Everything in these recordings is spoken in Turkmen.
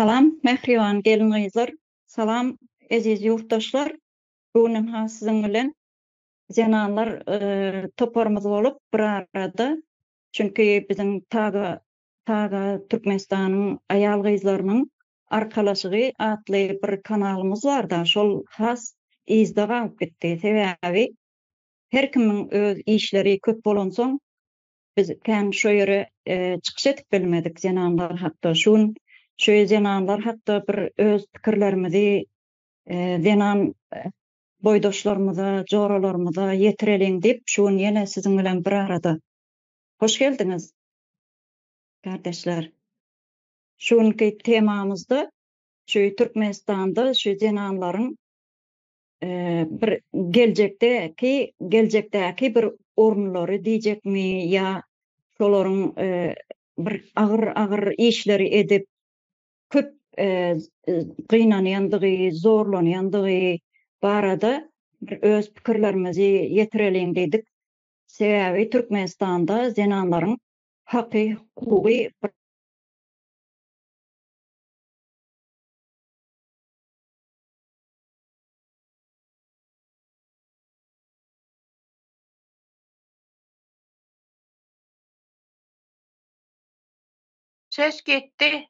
Salam mähriban gelin-gyzlar, salam eziz ýurtdaşlar. Bu gün ha siziň bilen zenanlar toparymyz bolup bir arada, çünki biziň Taga Taga Türkmenistanyň aýal-gyzlarynyň arkalaşygy atly bir kanalymyz barda, şol has yzda galyp gitdi. Sebäbi her kimiň öz işleri köp bolansoň, biz kän şo ýere çykyş edip bilmedik zenanlar hakda. Şu gün şu zenanlar hakda bir öz pikirlerimizi zenan boýdaşlarymyza, joralarymyza ýetireliň diýip, şu gün ýene siziň bilen bir arada. Hoş geldiňiz, gardeşler. Şu günki temamyzda şu Türkmenistanda şu zenanlaryň bir geljekdäki geljekdäki bir orunlary diýjekmi ýa şolaryň bir agyr-agyr işleri edip köp gynanýandygy, zorlanýandygy barada bir öz pikirlerimizi ýetireliň diýdik. Sebäbi Türkmenistanda zenanlaryň haky, hukugy Ses gitdi.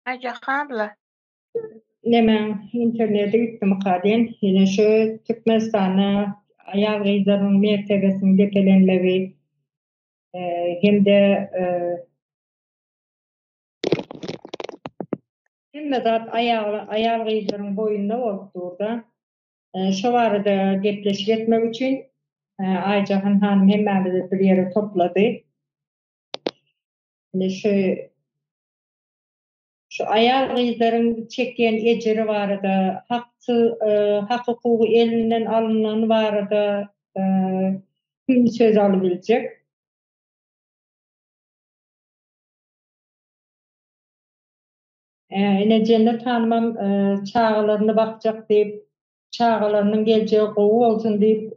Aýjahan abla. Näme interneti gitdimika diýen. Ýene şu Türkmenistanda aýal gyzlaryň mertebesiniň depelenmegi hem-de Hemme zat aýal gyzlaryň boýnuna bolup durda. Şo barada gepleşik etmek üçin Aýjahan hanym hemmämizi bir ýere toplady. Indi şu şu aýal gyzlaryň çekýän ejiri barada, haksyz hak hukugy elinden alynany barada kim söz alybiljek? Ine Jennet hanymam çagalaryny bakjak diýip, çagalarynyň geljegi gowy bolsun diýip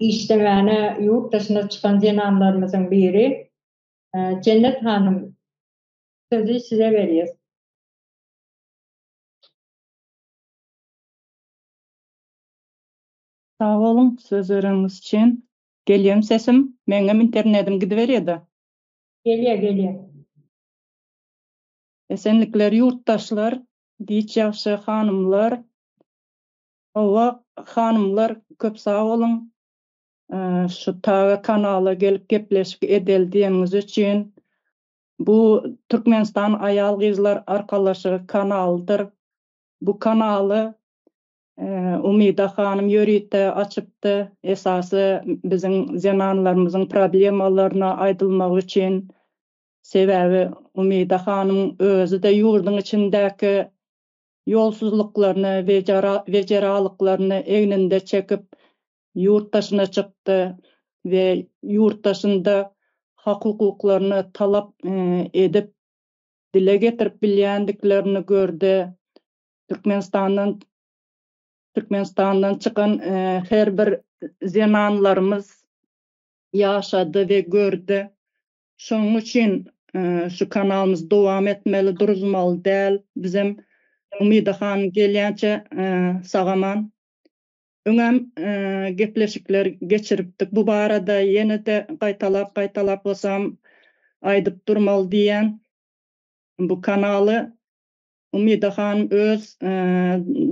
işlemäne ýurt daşyna çykan zenanlarymyzyň biri. Jennet hanym sözi size berýäs. Sag boluň söz bereniňiz üçin. Gelýämi sesim? Meňem internedim gidiberýädä. Gelýär gelýär. Esenlikler ýurtdaşlar, giç ýagşy hanymlar. Hawa hanymlar köp sag boluň şu taga kanala gelip gepleşik edeli diýeniňiz üçin. Bu Türkmenistan aýal gyzlar arkalaşygy kanalydyr. Bu kanaly Umyda hanym ýörite açypdy, esasy biziň zenanlarymyzyň problemalaryna aýdylmagy üçin. Sebäbi Umyda hanymyň özi-de ýurduň içindäki ýolsuzlyklaryny, wejeralyklaryny egninde çekip, ýurt daşyna çykdy we ýurt daşynda hak-hukuklaryny talap edip, dile getirip bilýändiklerini gördi. Türkmenistandan Türkmenistandan çykan her bir zenanlarymyz ýaşady we gördi. Şonuň üçin şu kanalymyz dowam etmeli, duruzmaly däl. Bizem Umyda hanym gelýänçä sag-aman. Öňem gepleşikler geçiripdik bu barada ýene-de gaýtalap-gaýtalap bolsam aýdyp durmaly diýýän. Bu kanaly Umyda hanym öz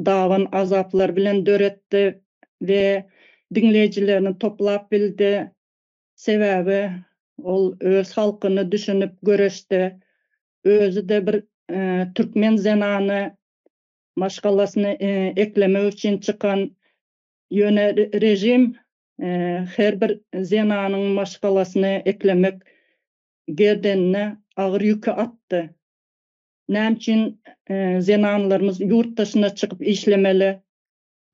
daban azaplary bilen döretdi we diňleýjilerini toplap bildi. Sebäbi ol öz halkyny düşünip göreşdi. Özi-de bir türkmen zenany, maşgalasyny eklemek üçin çykan. Ýöne režim her bir zenanyň maşgalasyny eklemek gerdenine agyr ýüki atdy. Näme üçin zenanlarymyz ýurt daşyna çykyp işlemeli,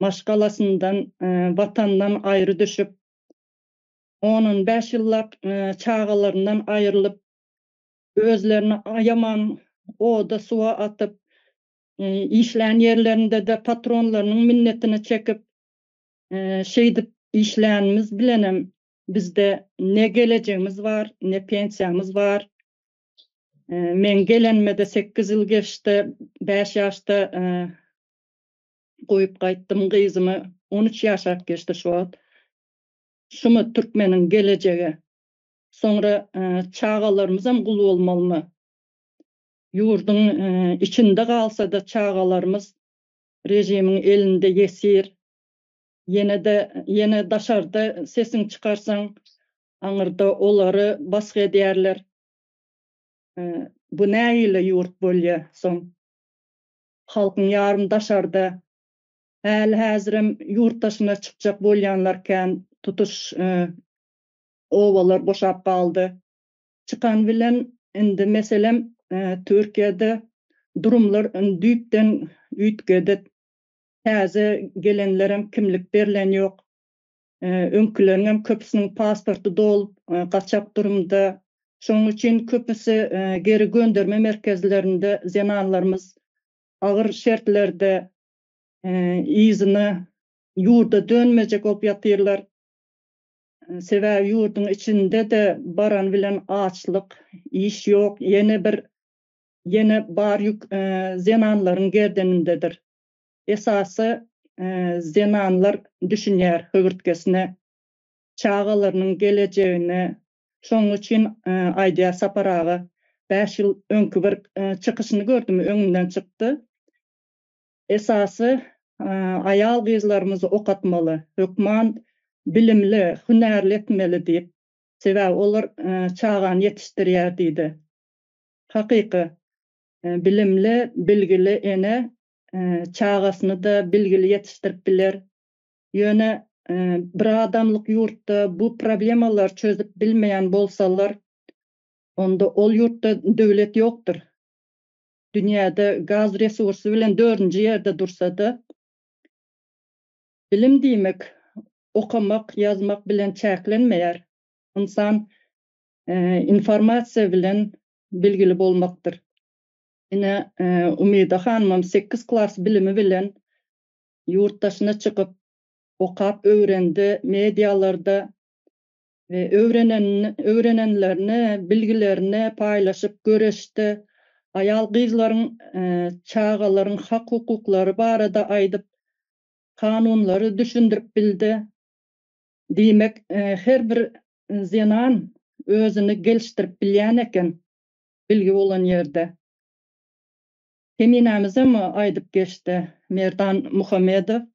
maşgalasyndan, watandan aýry düşüp, on-on bäş ýyllap çagalaryndan aýrylyp, özlerini aýaman oda, suwa atyp, işlän ýerlerinde-de patronlarynyň minnetini çekip, şeýdip işlänimiz bilenem bizde ne gelejegimiz bar, ne pensiýamyz bar. Meň gelenime-de sekiz ýyl geçdi. Bäş ýaşda goýup gaýtdym gyzymy. 13 ýaşap geçdi şu wagt. Şumy türkmeniň gelejegi? Soňra çagalarymyzam gul bolmalymy? Ýurduň içinde galsa-da çagalarymyz režimiň elinde ýesir. Ýene-de ýene daşarda sesiňi çykarsaň aňyrda olary basgy edýärler. Bu nähili ýurt bolýa soň? Halkyň ýarym daşarda. Häli-häzirem ýurt daşyna çykjak bolýanlar kän, tutuş obalar boşap galdy. Çykan bilen indi meselem Türkiýede durumlar düýpden üýtgedi. Täze gelenlerem kimlik berlen ýok. Öňküleriňem köpüsiniň pasporty dolup, gaçak durumda. Şonuň üçin köpüsi geri gönderme merkezlerinde zenanlarymyz agyr şertlerde yzyna ýurda dönmejek bolup ýatyrlar. Sebäbi ýurduň içinde-de baran bilen açlyk, iş ýok, ýene bir ýene bar ýük zenanlaryň gerdenindedir. Esasy zenanlar düşünýär höwürtgesine, çagalarynyň gelejegine. Şonuň üçin aýdýar Sapar aga, bäş ýyl öňki bir çykyşyny gördüm, öňümden çykdy. Esasy aýal-gyzlarymyzy okatmaly, hökman bilimli, hünärli etmeli diýip. Sebäbi olar çagany ýetişdirýär diýdi. Hakyky, bilimli, bilgili ene çagasyny-da bilgili ýetişdirip biler. Ýöne bir adamlyk ýurtda bu problemalary çözüp bilmeýän bolsalar, onda ol ýurtda döwlet ýokdur. Dünýäde gaz resursy bilen dördünji ýerde dursa-da, bilim diýmek okamak, ýazmak bilen çäklenmeýär. Ynsan informasiýa bilen bilgili bolmakdyr. Ine, Umyda hanymam sekiz klas bilimi bilen ýurt daşyna çykyp, okap öwrendi, medialarda we öwrenenini, öwrenenlerini, bilgilerini paýlaşyp göreşdi. Aýal-gyzlaryň, çagalaryň hak-hukuklary barada aýdyp, kanunlary düşündirip bildi. Diýmek, her bir zenan özüni gelişdirip bilýän eken, bilgi bolan ýerde. Keminämizem aýdyp geçdi, Merdan Muhamedow.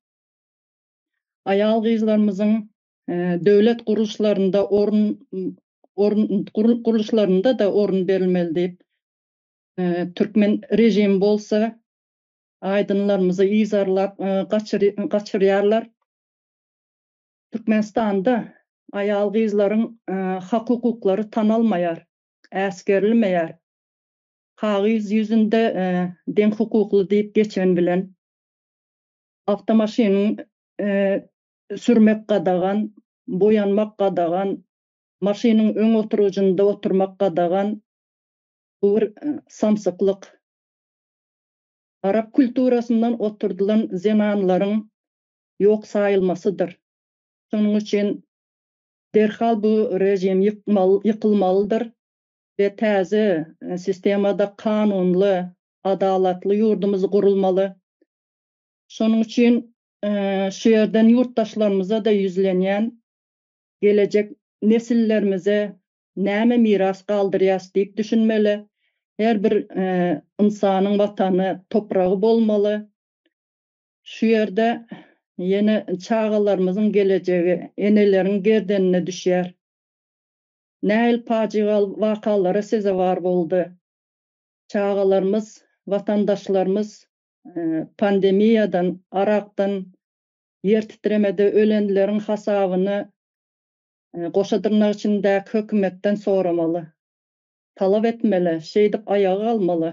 Aýal-gyzlarymyzyň döwlet gurluşlarynda orun orun gurluşlarynda-da orun berilmeli diýip, türkmen režimi bolsa aýdynlarymyzy yzarlap gaçyrýarlar. Türkmenistanda aýal-gyzlaryň hak-hukuklary tanalmaýar, äsgerilmeýär. Kagyz ýüzünde deňhukukly diýip geçen bilen awtomaşynyň sürmek gadagan, boýanmak gadagan, maşynyň öň oturgyjynda oturmak gadagan. Bu bir samsyklyk. Arap kulturasyndan oturdylan zenanlaryň ýok saýylmasydyr. Şonuň üçin derhal bu režim ýykylmalydyr we täze sistemada kanunly, adalatly ýurdumyz gurulmaly. Şonuň üçin Şu ýerden ýurtdaşlarymyza-da ýüzlenýän, gelejek nesillerimize näme miras galdyrýas diýip düşünmeli. Her bir ynsanyň watany, topragy bolmaly. Şu ýerde ýene çagalarymyzyň gelejegi eneleriň gerdenine düşýär. Nähili pajygaly wakalara sezewar boldy. Çagalarymyz, watandaşlarymyz pandemiýadan, arakdan, ýer titremede ölenleriň hasabyny goşa dyrnak içindäki hökümetden soramaly. Talap etmeli, şeýdip aýaga galmaly.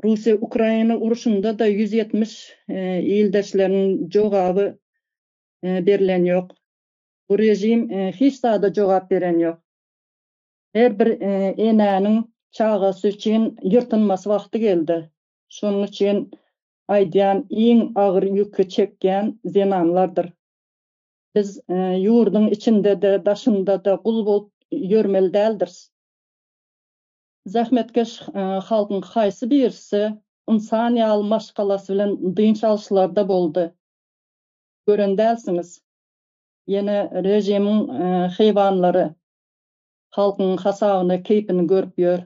Russiýa-Ukraina urşunda-da 170 ildeşleriniň jogaby berlen ýok. Bu režim hiç zada jogap beren ýok. Her bir enäniň çagasy üçin ýyrtynmasy wagty geldi. Şonuň üçin aýdýan iň agyr ýüki çekýän zenanlardyr. Biz ýurduň içinde-de, daşynda-da gul bolup ýörmeli däldiris. Zähmetkeş halkyň haýsy birisi ynsan ýaly maşgalasy bilen dynç alyşlarda boldy? Gören dälsiňiz. Ýene režimiň heýwanlary halkyň hasabyna keýpini görüp ýör.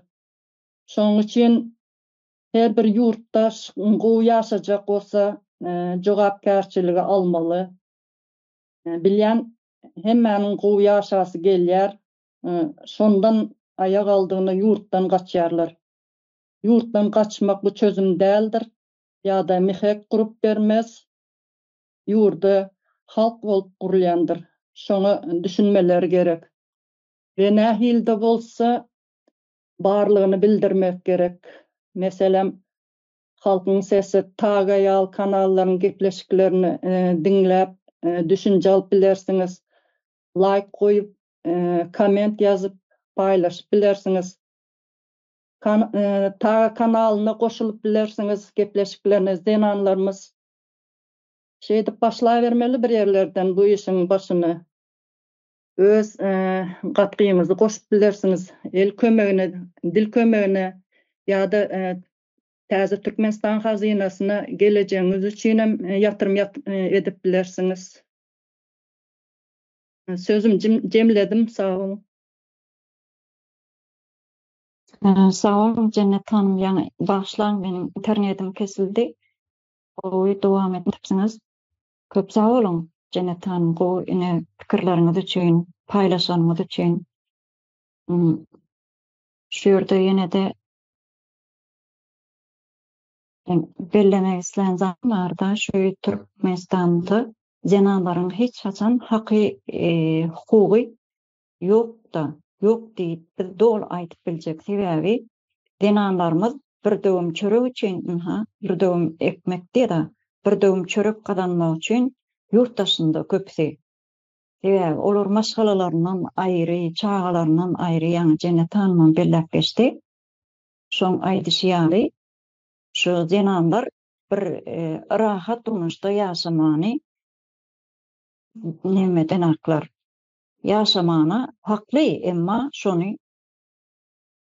Şonuň üçin her bir ýurtdaş gowy ýaşajak bolsa jogapkärçiligi almaly. Bilýän hemmäniň gowy ýaşasy gelýär. Şondan aýak aldygyna ýurtdan gaçýarlar. Ýurtdan gaçmak bu çözüm däldir. Ýa-da mihek gurup bermez. Ýurda halk bolup gurulýandyr. Şoňa düşünmeleri gerek. We nähili-de bolsa barlygyny bildirmek gerek. Meselem, Halkyň sesi, Taga ýaly kanallaryň gepleşiklerini diňläp düşünje alyp bilersiňiz. Laýk goýup, komment ýazyp, paýlaşyp bilersiňiz. Taga kanalyna goşulyp bilersiňiz gepleşiklerine zenanlarymyz. Şeýdip başlabermeli bir ýerlerden bu işiň başyny. Öz gatgyňyzy goşup bilersiňiz. El kömegine, dil kömegine ýa-da Täze Türkmenistan hazynasyna gelejegiňiz üçinem ýatyrym edip bilersiňiz. Sözüm jemledim, sag boluň. Sag boluň Jennet hanym ýaňy bagyşlaň meniň internetim kesildi. Gowy dowam edipsiňiz. Köp sag boluň Jennet hanym gowy ine pikirleriňiz üçin, paýlaşanyňyz üçin. Şu ýerde ýene-de bellemek islän zadym barda şu Türkmenistanda zenanlaryň hiç haçan haky hukugy ýokda ýok diýip biz doly aýdyp biljek sebäbi zenanlarymyz bir döwüm çörek üçin ynha bir döwüm ekmek diýda bir döwüm çörek gazanmak üçin ýurt daşynda köpüsi sebäbi olar maşgalalaryndan aýry çagalaryndan aýry ýaňy Jennet hanymam belläp geçdi şoň aýdyşy ýaly şu zenanlar bir rahat durmuşda ýaşamany nemeden aklar. Ýaşamana hakly, emma şony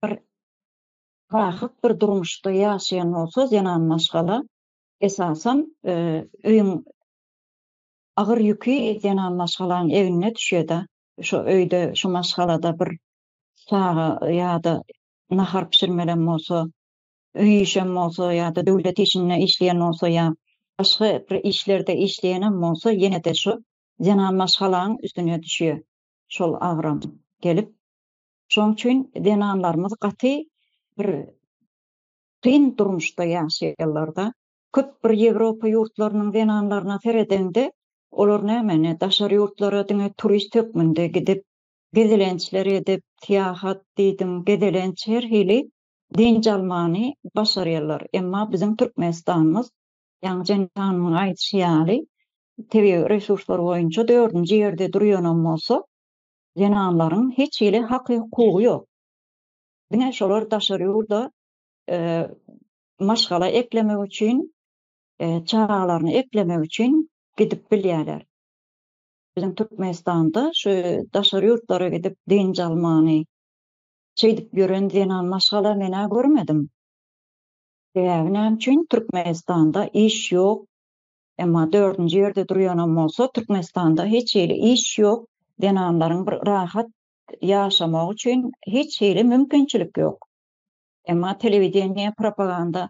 bir rahat bir durmuşda ýaşaýan bolsa zenan maşgala esasan öýüň agyr ýüki zenan maşgalaň egnine düşýär-de. Şo öýde, şo maşgalada bir çaga ýa-da nahar bişirmelem bolsa, öý işem bolsa ýa-da döwlet işinde işleýän bolsa ýa başga bir işlerde işleýänem bolsa ýene-de şu zenan maşgalaň üstüne düşýär şol agram gelip. Şoň üçin zenanlarymyz gaty bir kyn durmuşda ýaşaýarlar-da. Köp bir Ýewropa ýurtlarynyň zenanlaryna seredeňde, olar näme, ne daşary ýurtlara diňe turist hökmünde gidip, gezelençler edip, syýahat diýdiň, gezelenç her hili dynç almany başarýarlar. Emma biziň Türkmenistanymyz, ýaňy Jennet hanymyň aýdyşy ýaly, tebigy resurslar boýunça dördünji ýerde durýanam bolsa, zenanlaryň hiç hili haky-hukugy ýok. Diňe şolar daşary ýurda maşgala eklemek üçin, çagalaryny eklemek üçin gidip bilýärler. Biziň Türkmenistanda şu daşary ýurtlara gidip dynç almany, şeýdip ýören zenan maşgala men-ä görmedim. Sebäbi näme üçin? Türkmenistanda iş ýok. Emma dördünji ýerde durýanam bolsa, Türkmenistanda hiç hili iş ýok. Zenanlaryň bir rahat ýaşamagy üçin hiç hili mümkinçilik ýok. Emma telewideniýe propaganda,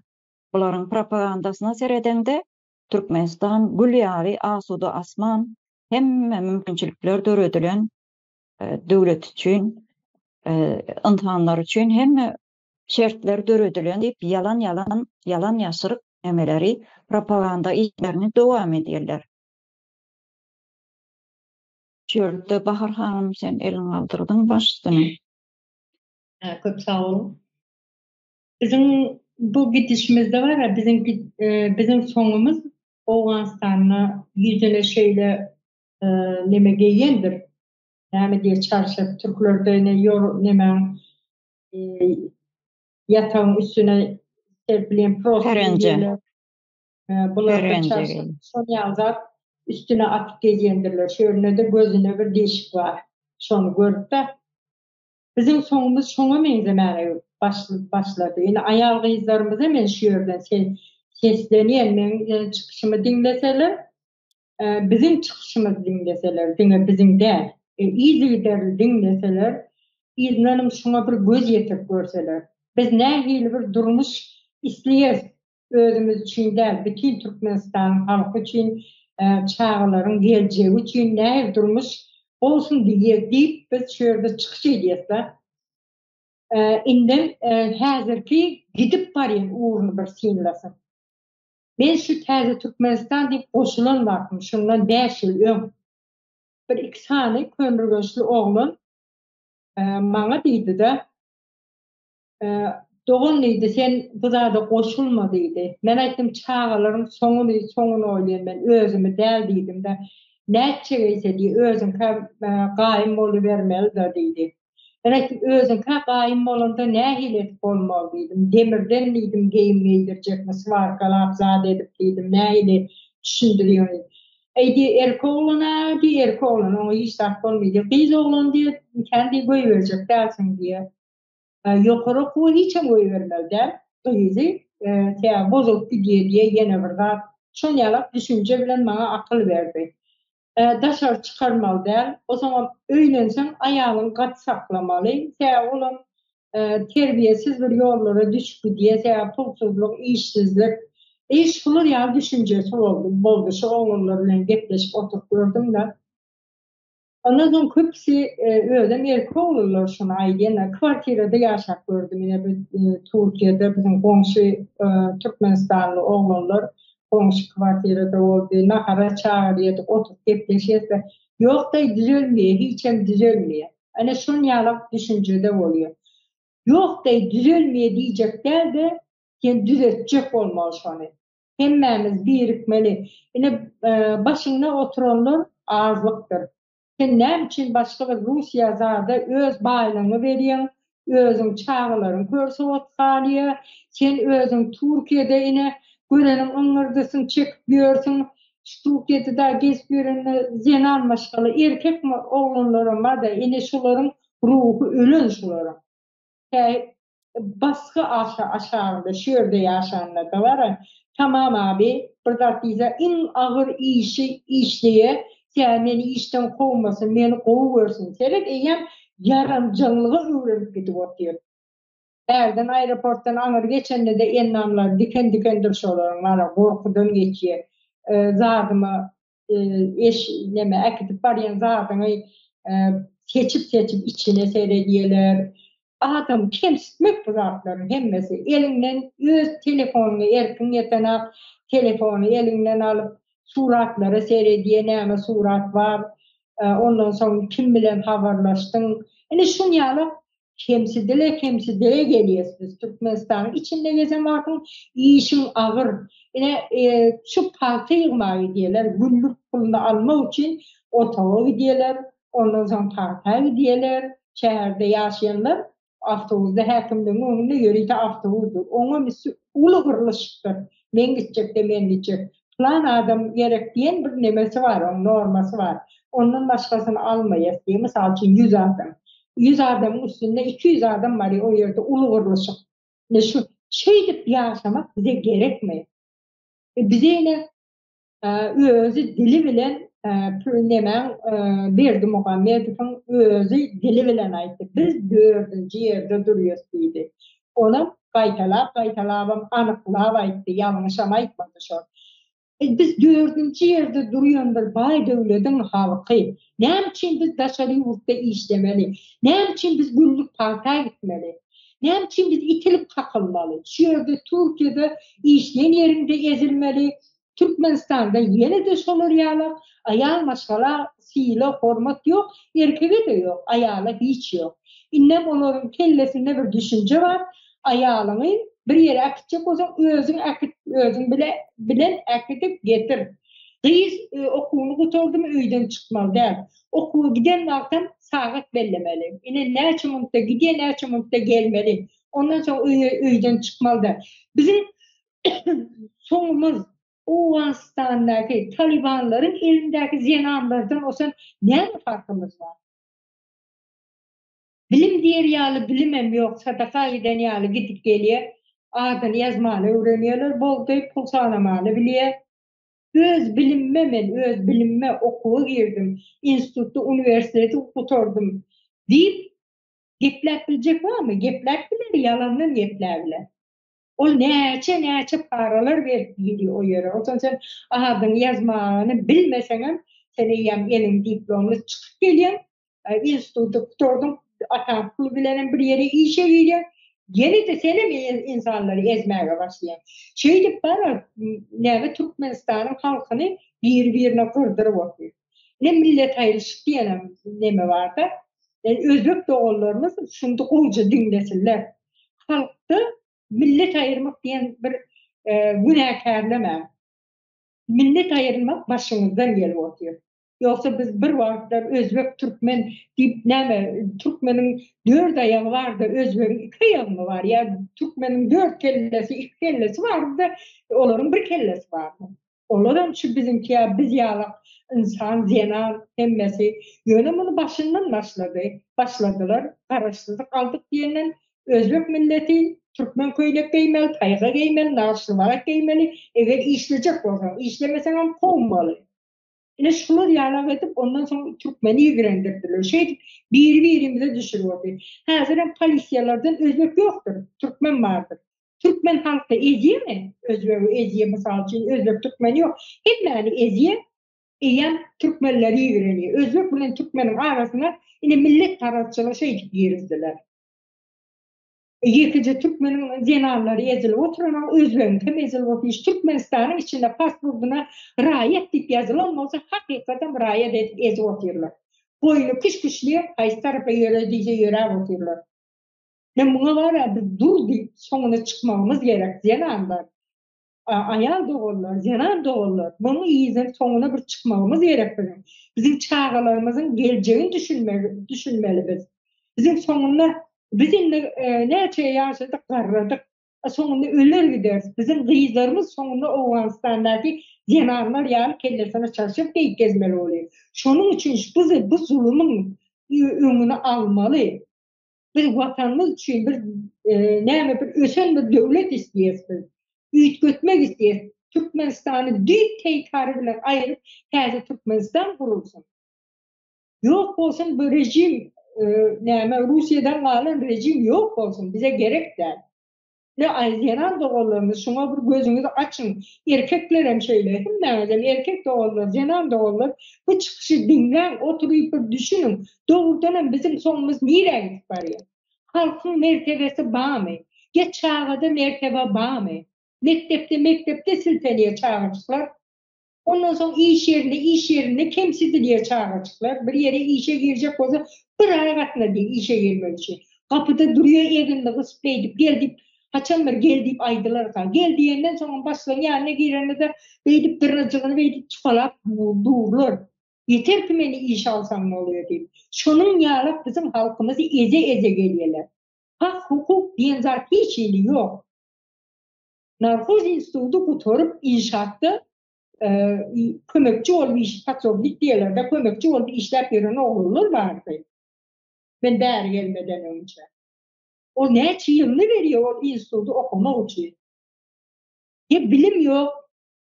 bularyň propagandasyna seredeňde, Türkmenistan gül ýaly asuda asman, hemme mümkinçilikler döredilen döwlet üçin, ynsanlar üçin hemme şertler döredilen diýip ýalan ýalan ýalan ýaşyryk nemeleri propaganda işlerini dowam edýärler. Şu ýerde Bahar hanym sen eliňi galdyrdyň baş üstüne. Köp sag boluň. Biziň bu gidişimizde bar-a biziň biziň soňumyz Owganystanda ýüzüne şeýle neme geýendir. Näme diýe çarşaf türklerde ine ýor nemäň ýatagyň üstüne serpilýän prostyn diýerler. Bularda çarşaf şol ýaly zat üstüne atyp gezýändirler. Şu ýerinde-de gözüne bir deşik bar. Şony görüp-de. Biziň soňumyz şoňa meňzemäge başlady. Indi aýal-gyzlarymyza men şu ýerden seslenýän, meň çykyşymy diňleseler, biziň çykyşymyzy diňleseler, diňe biziň däl, yzygiderli diňleseler, yzyndanam şuňa bir göz ýetirip görseler, biz nähili bir durmuş isleýäris Özümiz üçin däl, bütin Türkmenistanyň halky üçin, çagalaryň geljegi üçin nähili durmuş bolsun diýýär diýip biz şu ýerde çykyş edýäs-de. Indem häzirki gidip barýan ugruny bir synlasyn. Men şu Täze Türkmenistan diýip goşulan wagtym, şundan bäş ýyl öň, bir iki sany kömürgençli oglan maňa diýdi-de, Dogan diýdi, sen bu zada goşulma diýdi. Men aýtdym, çagalaryň soňuny, soňuny oýlaýan men, özümi däl diýdim-de. Nätjek eýse diý, özüňkä gaýym bolubermeli-de diýdi. Men aýtdym, özüňkä gaýym bolanda nähili edip bolmaly diýdim. Demirden diýdim geýim geýdirjekmi, swarkalap zat edip diýdim, nähili düşündirýän diýdim. Eý diý, erkek oglan-a diý, erkek oglan, oňa hiç zat bolmaý diý. Gyz oglan diý, kän diý goýberjek dälsiň diý. Ýokary okuwa hiçem goýbermeli däl gyzy, sebäbi bozulyp gidýär diýe ýene bir zat. Şon ýalak düşünje bilen maňa akyl berdi. Daşary çykarmaly däl, osaňam öýlenseň aýalyňy gaty saklamaly, sebäbi olam terbiýesiz bir ýollara düşüp gidýär, sebäbi pulsuzlyk, işsizlik. E şular ýaly düşünjesi boldy, boldy şu oglanlar bilen gepleşip oturyp gördüm-de. Ondan soň köpüsi özem erkek oglanlar şuny aýdýanlar. Kwartirada ýaşap gördüm ine biz Türkiýede biziň goňşy türkmenistanly oglanlar goňşy kwartirada boldy. Nahara çagyrýardyk, oturyp gepleşýäs-de. Ýok-daý düzelmeýär, hiçem düzelmeýär. Ine şon ýalak düşünjede bolýar. Ýok-daý düzelmeýär diýjek däl-de, sen düzetjek bolmaly şony. Hemmämiz birikmeli. Ine, başyňda oturanlar azlykdyr. Sen näme üçin başga bir Russiýa zada öz baýlygyňy berýäň, özüň çagalaryň kör sowat galýa, sen özüň Türkiýede ine göreniň yňňyrdysyny çekip ýörsüň, şu Türkiýede dagy gezip ýörende zenan maşgala erkek oglanlaram barda ine şularyň ruhy ölen şularyň. Tä basgy aşa aşagynda şu ýerde ýaşanlarda bara tamam abi bir zat diýse iň agyr işi işleýä tä meni işden kowmasyn meni gowy görsün seret eýýäm ýaranjaňlyga öwrenip gidip otyr bärden aeroportdan aňyr geçendede endamlary diken dikendir şolaryň bara gorkudan geçýä zadyma eş neme äkidip barýan zadyňy seçip-seçip içine seredýärler. Adam kemsitmek bu zatlaryň hemmesi. Eliňden öz telefonyňy erkiň ýetenak telefony eliňden alyp suratlara seredýär, näme surat bar, ondan soň kim bilen habarlaşdyň. Ine şuň ýaly Kemsidile kemsidile gelýäs biz Türkmenistanyň içinde gezen wagtyň işiň agyr ine şu pagta ýygmaga gidýäler günlük puluny almak üçin otaga gidýäler ondan soň pagta gidýäler şäherde ýaşaýanlar awtobusda häkimligiň öňünde ýörite awtobus dur oňam üsti uly gyrlyşykdyr men gitjekde men gitjek Pylan adam gerek diýen bir nemesi bar, oň normasy bar. Ondan başgasyny almaýas diýip, mysal üçin 100 adam. 100 adamyň üstünde 200 adam bar, o ýerde uly gurluşyk. Ine şu şeýdip ýaşamak bize gerekmi? E, bize ine özi dili bilen nemäň Berdimuhamedowyň özi dili bilen aýtdy. Biz dördünji ýerde durýas diýdi. Onam gaýtalap-gaýtalabam anyklap aýtdy, ýalňyşam aýtmady şol. E, biz dördünji ýerde durýan bir baý döwlediň halky. Näme üçin biz daşary ýurtda işlemeli? Näme üçin biz günlük pagta gitmeli? Näme üçin biz itilip kakylmaly? Şu ýerde Türkiýede işleýän ýeriňde ezilmeli, Türkmenistanda ýene-de şolar ýalak, aýal maşgala sylag, hormat ýok, erkege-de ýok, aýala hiç ýok. Indem olaryň kellesinde bir düşünje bar, aýalyňy bir ýere äkitjek bolsaň özüň äkit, özüň bile bilen äkidip getir. Gyz okuwyny gutardymy öýden çykmaly däl. Okuwa giden wagtam sagat bellemeli. Ine näçe munutda gidýär, näçe munutda gelmeli. Ondan soň öýe öýden çykmaly däl. Biziň Soňumyz Owganystandaky talybanlaryň elindäki zenanlardan osan näme farkymyz bar? Bilim diýer ýaly bilimem ýok, sadaka giden ýaly gidip gelýär. Adyny ýazmany öwrenýärler, boldy, pul sanamany bilýär. Öz bilimime men öz bilimime okuwa girdim, instituty, uniwersiteti gutardym diýip gepläp biljek barmy? Gepläp biler, ýalandan gepläbiler. Ol näçe-näçe paralar berip girýär o ýere. Onsoň sen adyňy ýazmany bilmeseňem, sen eýýäm eliň diplomly çykyp gelýäň, instituty gutardyň, ataň puly bilenem bir ýere işe girýäň, ýene-de senem ynsanlary ezmäge başlaýaň. Şeýdip bara näme Türkmenistanyň halkyny biri-birine gyrdyryp otyr. Ine millet aýrylyşyk diýenem neme barda. Özbek doganlarymyz şuny gowja diňlesinler. Halkda millet aýyrmak diýen bir günäkärlemäň. Millet aýyrmak başyňyzdan gelip otyr. Ýogsa biz bir wagtlar özbek türkmen diýip näme türkmeniň dört aýagy bardy özbegiň iki aýagymy bar ýa türkmeniň dört kellesi iki kellesi bardy olaryň bir kellesi bardy. Olaram şu biziňki ýa biz ýalak ynsan zenan hemmesi ýöne muny başyndan başlady başladylar garaşsyzlyk aldyk diýenden özbek milleti türkmen köýnek geýmeli taýga geýmeli nagyşly balak geýmeli eger işlejek bolsaň işlemeseňem kowmaly. Ine şular ýalak edip ondan soň türkmeni ýigrendirdiler. Şeýdip biri-birimize düşürip otyr. Häzirem polisiýalardan özbek ýokdur, türkmen bardyr. Türkmen halky ezýemi? Özbegi ezýe mysal üçin özbek türkmen ýok. Hemmäni ezýe. Eýýäm türkmenleri ýigrenýär. Özbek bilen türkmeniň arasyna ine milletparazçylygy şeýdip girizdiler. Ýekeje türkmeniň zenanlary ezilip oturanok, özbegiňkem ezilip otyr. Türkmenistanyň içinde pasportyna raýat diýip ýazylan bolsa, hakykatam raýat edip ezip otyrlar. Goýny küş-küşli haýsy tarapa ýöre diýse ýöräp otyrlar. Men muňa bar-a biz dur diýip soňuna çykmagymyz gerek zenanlar. Aýal doganlar, zenan doganlar, munuň yzyny soňuna bir çykmagymyz gerek biziň. Biziň çagalarymyzyň geljegini düşünmeli, düşünmeli biz. Biziň soňunda biz indi näçe ýaşadyk, garradyk. Soňunda öler gideris. Biziň gyzlarymyz soňunda Owganystandaky zenanlar ýaly kellesine çarşaf geýip gezmeli bolýar. Şonuň üçin bu bu zulumyň öňüni almaly. Biz watanymyz üçin bir näme bir ösen bir döwlet isleýäris biz. Üýtgetmek isleýäris. Türkmenistany düýp teýkary bilen aýryp täze Türkmenistan gurulsyn. Ýok bolsun bu rejim näme Russiýadan galan rejim ýok bolsun bize gerek däl. Ne aý zenan doganlarymyz şuňa bir gözüňizi açyň. Erkeklerem şeýle hemmäňizem erkek doganlar zenan doganlar bu çykyşy diňläň oturyp bir düşüniň dogrudanam biziň soňumyz nirä gidip barýar. Halkyň mertebesi bamy? Ge çagada mertebe bamy? Mekdepde mekdepde siltenýär çagajyklar. Ondan soň iş ýerinde iş ýerinde kemsidilýär çagajyklar. Bir ýere işe girjek bolsa bir aý gatnadýar işe girmek üçin. Gapyda durýar egnini gysyp beýdip gel diýip haçan bir gel diýip aýdylarka. Gel diýenden soňam başlygyň ýanyna girende-de beýdip dyrnajygyny beýdip çukalap durlar. Ýeter ki meni işe alsaň bolýar diýip. Şonuň ýalak biziň halkymyzy eze-eze gelýärler. Hak hukuk diýen zat hiç hili ýok. Narhoz instituty gutaryp inşaatda kömekçi bolup iş podsobnik diýerlerde kömekçi bolup işläp ýören oglanlar bardy. Men bäri gelmeden öňçe. Ol näçe ýylyny berýär ol instituty okamak üçin. Ýa bilim ýok.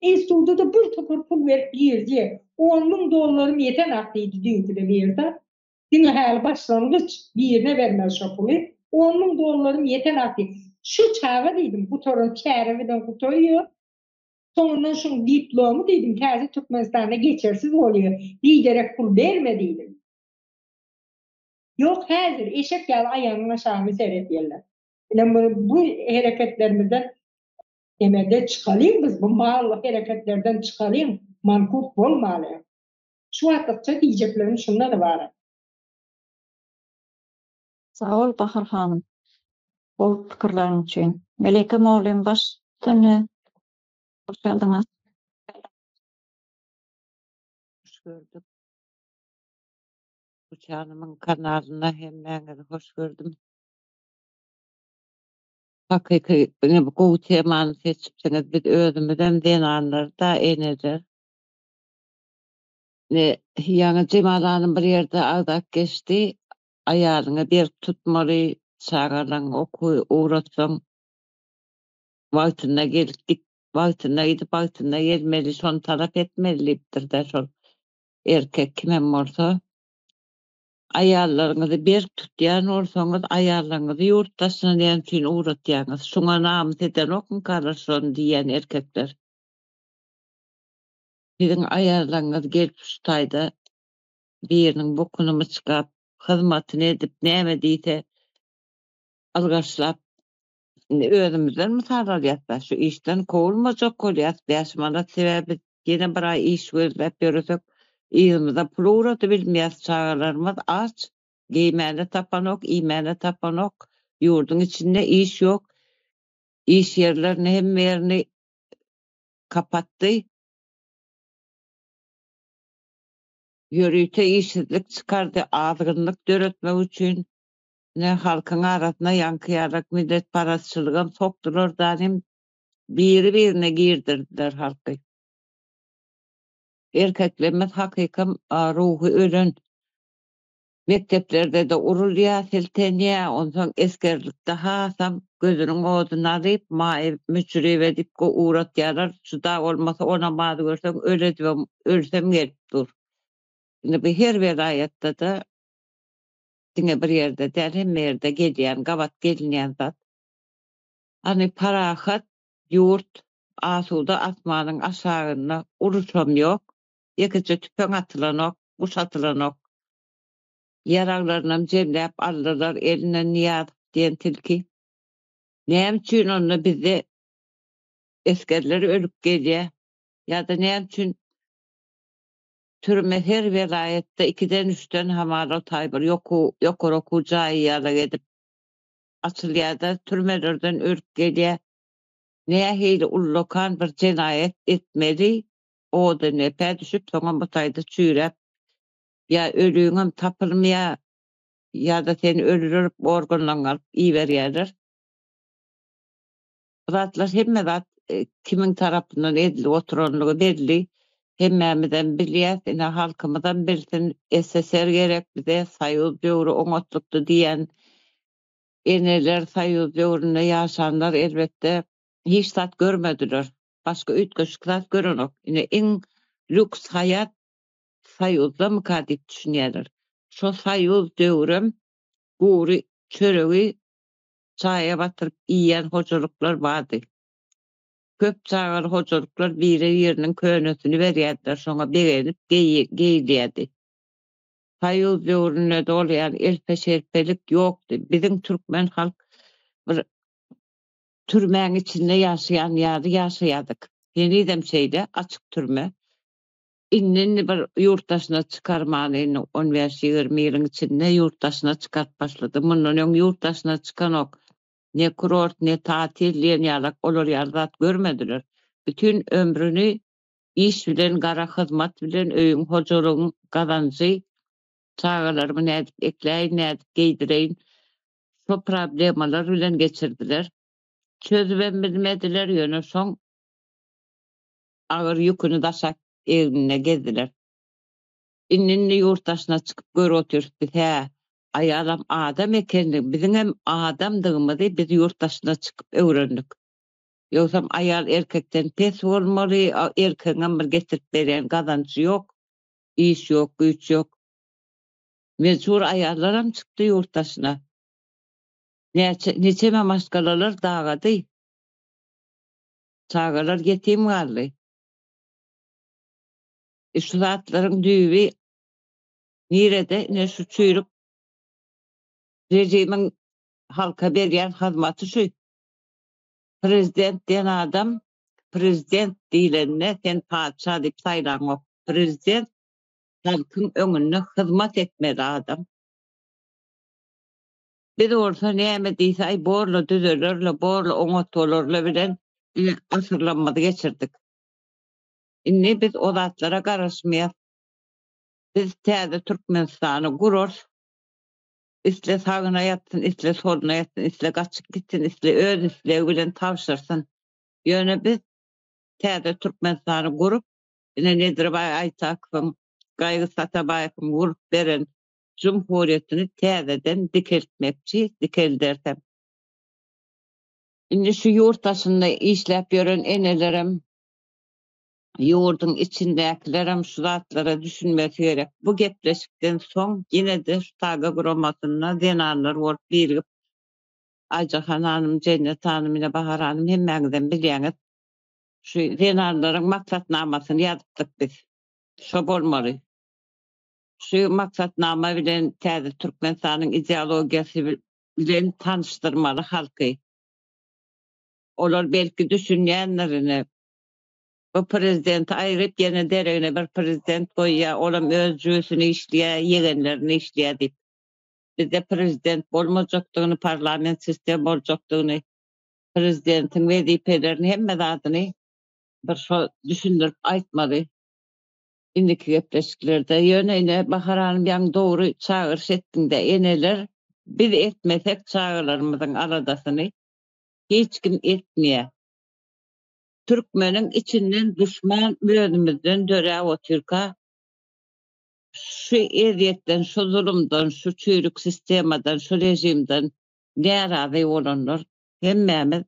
Instituta-da bir topar pul berip girdi. On müň dollarym ýetenak diýdi düýnküde birde. Diňe häli başlangyç birine bermeli şo puly. On müň dollarym ýetenak diýdi. Şu çaga diýdim, gutaran çäre bilen gutaýýar. Soňundan şuň diplomy diýdim, täze Türkmenistanda geçersiz bolýar. Biderek pul berme diýdim. Ýok häzir eşek ýaly aýagynyň aşagyny seredýärler. Ine muny bu hereketlerimizden emede çykalyň biz bu mal hereketlerden çykalyň, mankurt bolmalyň. Şu wagtlykça diýjeklerim şundan ybarat. Sag bol Bahar hanym. Gowy pikirleriň üçin. Melike mugallym baş üstüne. Hoş geldiňiz. Hoş gördük. Uçanymyň kanalyna hemmäňizi hoş gördüm. Hakyky ine bu gowy temany seçipsiňiz. Biz özümizem zenanlar-da, eneler. Ine ýaňy Jemal hanym bir ýerde agzap geçdi. Aýalyňy berk tutmaly, çagalaryňy okuwa ugratsaň, wagtynda gelip git, wagtynda gidip, wagtynda gelmeli, şony talap etmeli diýipdir-de şol erkek kimem bolsa. Aýallaryňyzy berk tutýan bolsaňyz, aýallaryňyzy ýurt daşyna näme üçin ugratýaňyz? Şuňa namys edenokmykalar şony diýýän erkekler? Siziň aýallaryňyz gelip şu taýda biriniň bokuny myçgap, hyzmatyny edip, näme diýse ylgaşlap, indi özümizden mysal alýas-da, şu işden kowulmajak bolýas, 5 manat sebäbi ýene bir aý iş gözläp ýöresek, yzymyza pul ugradybilmeýäs, çagalarymyz aç, geýmäne tapanok, iýmäne tapanok, ýurduň içinde iş ýok, iş ýerlerini hemme ýerini kapatdy. Ýörite işsizlik çykardy, azgynlyk döretmek üçin ine halkyň arasyna ýaňky ýalak milletparazçylygam sokdular danym biri-birine girdirdiler halky. Erkeklerimiz hakykam ruhy ölen. Mekdeplerde-de urulýar, siltenýär, onsoň esgerlikde hasam gözüniň oduny alyp, maý müçrip edip ugratýarlar, juda bolmasa onam az görseň öl edibem, ölsem gelip dur. Indi bu her welaýatda-da diňe bir ýerde däl, hemme ýerde gelýän, gabat gelinýän zat. Hany parahat ýurt, asuda asmanyň aşagynda uruşam ýok, Ýekeje tüpeň atylanok, guş atylanok. Ýaraglarynam jemläp aldylar elinden Nyýazow diýen tilki. Näme üçin onda bizde esgerler ölüp gelýä? Ýa-da näme üçin türme her welaýatda ikiden-üçden hamala taý bir ýokary okuw jaýy ýalak edip açylýa-da türmelerden ölüp gelýä? Nähili ullakan bir jenaýat etmeli Oda nepä düşüp, soňam bu taýda çüýräp, ýa ölüňem tapylmaýar, ýa-da seni öldürip, organlaryňy alyp iberýärler. Bu zatlar hemme zat kimiň tarapyndan edilip oturanlygy belli. Hemmämizem bilýäs, ine halkymyzam bilsin, SSR gerek bize, soýuz döwri oňatlykdy diýen eneler, soýuz döwründe ýaşanlar elbetde hiç zat görmediler. Başga üýtgeşik zat görenok. Ine iň lýuks haýat Soýuzdamyka diýip düşünýärler. Şo Soýuz döwrem gury çöregi çaýa batyryp iýýän hojalyklar bardy. Köp çagaly hojalyklar bire-biriniň könesini berýärdiler, şoňa begenip geýilýärdi. Soýuz döwründe dolýan elpe-şelpelik ýokdy. Biziň türkmen halk bir Türmäň içinde ýaşaýan ýaly ýaşaýardyk. Henizem şeýle, açyk türme. Indi-indi bir ýurt daşyna çykarmany indi on bäş-ýigrimi ýylyň içinde ýurt daşyna çykaryp başlady. Mundan öň ýurt daşyna çykanok. Ne kurort, ne tatil diýen ýalak olar ýaly zat görmediler. Bütin ömrüni iş bilen, gara hyzmat bilen, öýüň, hojalygyň gazanjy, çagalarymy nädip ekläýin, nädip geýdireýin, Şo problemalar bilen geçirdiler. Çözübem bilmediler, ýöne şoň agyr ýüküni daşap egninde gezdiler. Indi-indi ýurt daşyna çykyp görüp otyrys biz, hä, aýalam adam ekenligi, biziňem adamdygymyzy biz ýurt daşyna çykyp öwrendik. Ýogsam aýal erkekden pes bolmaly, erkegiňem bir getirip berýän gazanjy ýok, iş ýok, güýç ýok. Mejbur aýallaram çykdy ýurt daşyna. Näçe, niçeme maşgalalar dagady. Çagalar ýetim galdy. E şu zatlaryň düýbi nirede? Ine şu çüýrük režimiň halka berýän hyzmaty şu. Prezident diýen adam prezident diýlende sen patyşa diýip saýlaňok. Prezident halkyň öňünde hyzmat etmeli adam. Biz bolsa näme diýse aý borla düzelerle borla oňat bolarla bilen ine asyrlarymyzy geçirdik. Indi biz o zatlara garaşmaýas. Biz täze Türkmenistany gurarys. Isle sagyna ýatsyn, isle soluna ýatsyn, isle gaçyp gitsin, isle öz islegi bilen tabşyrsyn. Ýöne biz täze Türkmenistany gurup, Ine Nedirbaý Aýtakowyň, Gaýgysyz Atabaýewiň gurup beren Jumhuriýetini täzeden dikeltmekçi, dikeldersem. Indi şu ýurt daşynda işläp ýören enelerem, ýurduň içindäkilerem şu zatlara düşünmesi gerek. Bu gepleşikden soň ýene-de şu TAGA guramasynda zenanlar bolup birigip, Aýjahan hanym, Jennet hanym, ine Bahar hanym hemmäňizem bilýäňiz. Şu zenanlaryň maksatnamasyny ýazypdyk biz. Şo bolmaly. Şu maksatnama bilen täze Türkmenistanyň ideologiýasy bilen tanyşdyrmaly halky. Olar belki düşünýändir ine. Bu prezidenti aýryp ýene deregine bir prezident goýýar, olam öz jübüsini işleýär, ýegenlerini işleýär diýip. Bizde prezident bolmajakdygyny, parlament sistem boljakdygyny, prezidentiň wezipelerini hemme zadyny bir şo düşündirip aýtmaly indiki gepleşiklerde. Ýöne ine Bahar hanym ýaňy dogry çagyryş etdiňdä eneler biz etmesek çagalarymyzyň aladasyny hiç kim etmeýär. Türkmeniň içinden duşman özümizden döräp otyrka şu ezýetden şu zulumdan şu çüýrük sistemadan şu režimden närazy bolanlar hemmämiz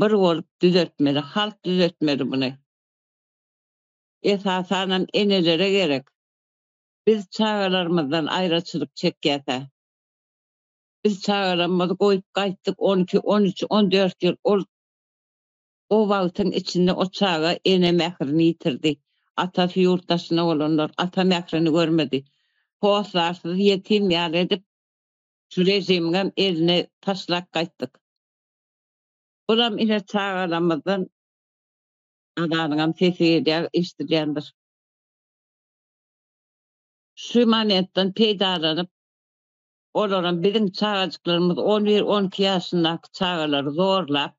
bir bolup düzeltmeli halk düzeltmeli muny. Esasanam enelere gerek. Biz çagalarymyzdan aýraçylyk çekýäsä. Biz çagalarymyzy goýup gaýtdyk 12, 13, 14 ýyl ol o wagtyň içinde o çaga ene mährini ýitirdi. Atasy ýurt daşynda bolanlar ata mährini görmedi. Hossarsyz ýetim ýaly edip şu režimiňem eline taşlap gaýtdyk. Bulam ine çagalarymyzdan Azanyňam sesi gelýär, eşidilýändir. Şu momentden peýdalanyp, olaram biziň çagajyklarymyz on bir, on iki ýaşyndaky çagalary zorlap,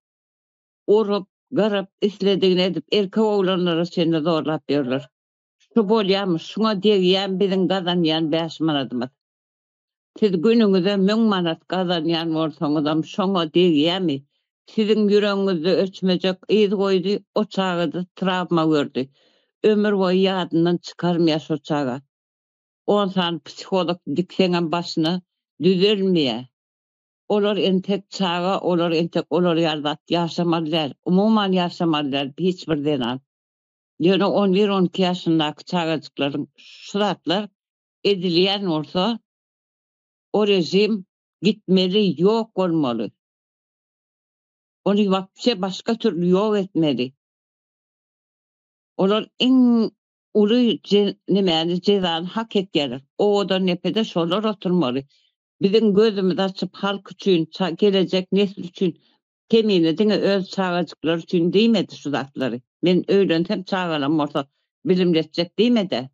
urup, gyryp, isledigini edip, erkek oglanlara çenli zorlap ýörler. Şu bolýarmy? Şuňa degýärmi biziň gazanýan bäş manadymyz? Siz günüňize müň manat gazanýan bolsaňyzam şoňa degýämi? Siziň ýüregiňizde öçmejek yz goýdy, o çagada trawma gördi. Ömür boýy ýadyndan çykarmaýar şo çaga. On sany psiholog dikseňem başyna düzelmeýär. Olar entek çaga, olar entek olar ýaly zat ýaşamaly däl. Umuman ýaşamaly däl hiç bir zenan. Ýöne on bir, on iki ýaşyndaky çagajyklaryň şu zatlar edilýän bolsa, o režim gitmeli, ýok bolmaly. Ony wapşe başga türli ýok etmeli. Olar iň uly nemäni, jezany hak etýärler. Owadandepede şolar oturmaly. Biziň gözümizi açyp halk üçin, gelejek nesl üçin Kemine diňe öz çagajyklary üçin diýmedi şu zatlary. Men öýlensem çagalarym bolsa bilimli etjek diýmedä.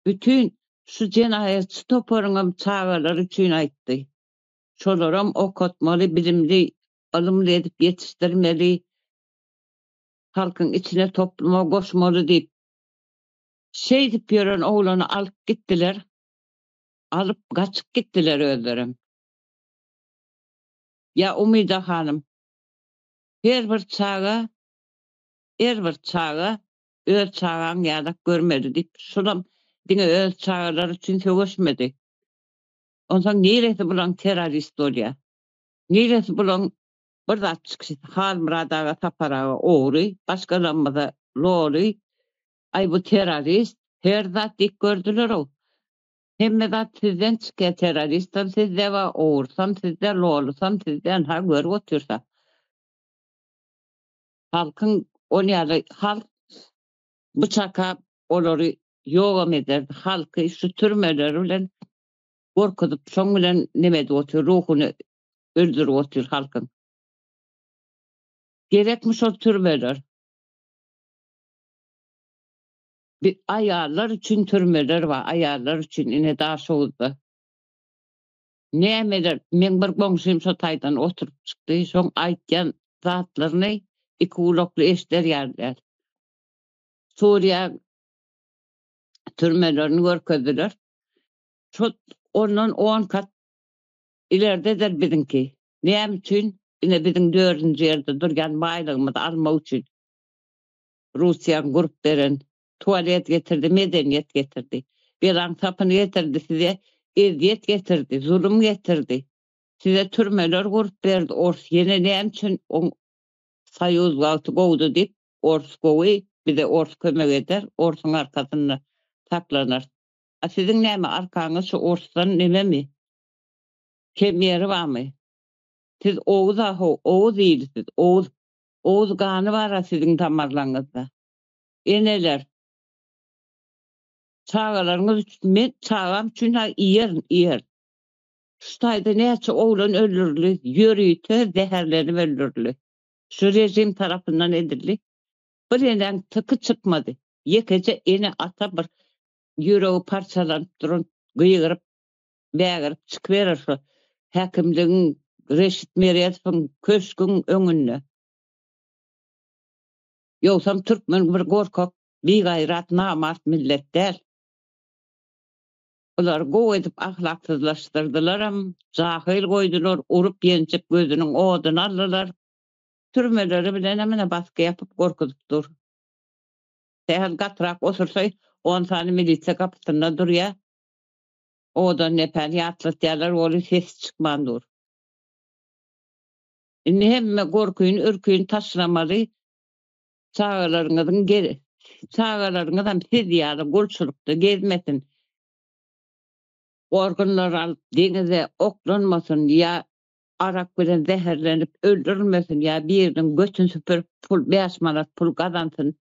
Bütin şu jenaýatçy toparyňam çagalary üçin aýtdy. Şolaram okatmaly, bilimli, ylymly edip ýetişdirmeli, halkyň içine topluma goşmaly diýip. Şeýdip ýören oglany alyp gitdiler. Alyp gaçyp gitdiler özlerem. Ýa Umyda hanym, her bir çaga, her bir çaga öz çagaň ýalak görmeli diýip, şulam diňe öz çagalary üçin söweşmedi. Onsoň niresi bulaň terrorist bolýar? Niresi bulaň bir zat çykyş Halmyrat aga Sapar aga ogry, başgalarymyza loly, aý bu terrorist, her zat diýip gördüler-ow. Hemme zat sizden çykýar, terroristam sizde bar, ogrusam sizde, lolusam sizde, ynha görüp otyrsa. Halkyň ol ýaly halk bu çaka olary ýogam ederdi. Halky şu türmeleri bilen gorkuzyp şoň bilen neme edip otyr ruhuny öldürip otyr halkyň. Gerekmi şol türmeler? Bir aýallar üçin türmeler bar, aýallar üçin ine Daşoguzda. Nämeler, meň bir goňşym şo taýdan oturyp çykdy, şoň aýtýan zatlaryny iki gulakly eşder ýaly däl. Suriýa türmelerini görkezdiler. Şo ondan on kat ilerdedir biziňki. Näme üçin? Ine biziň dördünji ýerde durýan baýlygymyzy almak üçin. Russiýaň gurup beren tualet getirdi, medeniýet getirdi. Belaň sapyny getirdi size. Ezýet getirdi, zulum getirdi. Size türmeler gurup berdi ors ýene näme üçin oň soýuz wagty gowdy diýip ors gowy bize ors kömek eder orsuň arkasynda saklanarys. A siziň näme arkaňyz şu orsdan nememi? Kem ýeri barmy? Siz oguz a how oguz ili siz oguz oguz gany bara siziň damarlaňyzda. Eneler çagalaryňyz üçin men çagam üçin ha iýerin iýerin. Şu taýda näçe oglan öldürildi ýörite zäherlenip öldürildi. Şu rejim tarapyndan edildi. Bir enäň tyky çykmady. Ýekeje ene ata bir ýüregi parçalanyp duran gygyryp bägirip çykyberer şo häkimligiň Reşit Meredowyň köşgüň öňünde. Ýogsam türkmen bir gorkak, bigaýrat, namart millet däl. Bulary gowy edip ahlaksyzlaşdyrdylaram, jahyl goýdular, urup-ýenjip gözüniň oduny aldylar. Türmeleri bilenem ine basgy ýapyp gorkuzyp dur. Sähel gatyrak otursa on sany milisiýa gapysynda durýar. Owadan depäni ýatlatýarlar weli sesi çykman dur. Indi hemme gorkyny ürkini taşlamaly çagalaryňyzyň çagalaryňyzam siz ýaly gulçulykda gezmesin. Organlary alyp deňize oklanmasyn ýa arak bilen zäherlenip öldürilmesin ýa biriniň götüni süpürip pul bäş manat pul gazansyn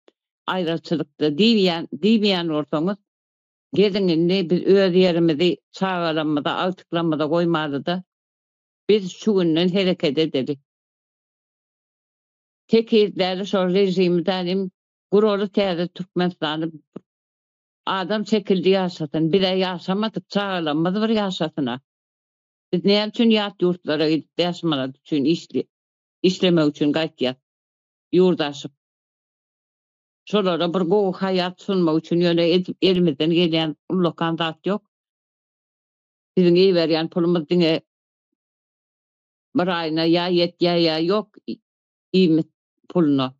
aýraçylykda diýmeýän diýmeýän bolsaňyz Geliň indi biz öz ýerimizi çagalarymyza, agtyklarymyza goýmalyda, biz şu günden hereket edeli. Tekizläli şol režimi dälim, guraly täze Türkmenistany adam şekilde ýaşasyn. Biz-ä ýaşamadyk, çagalarymyz bir ýaşasyn-a. Biz näme üçin ýat ýurtlara gidip bäş manat üçin işlemek üçin gaýtýas ýurt aşyp. Şolara bir gowy haýat sunmak üçin ýöne elimizden gelýän ullakan zat ýok. Biziň iberýän pulumyz diňe bir aýyna ýa ýetýär ýa ýok iýmit puluna.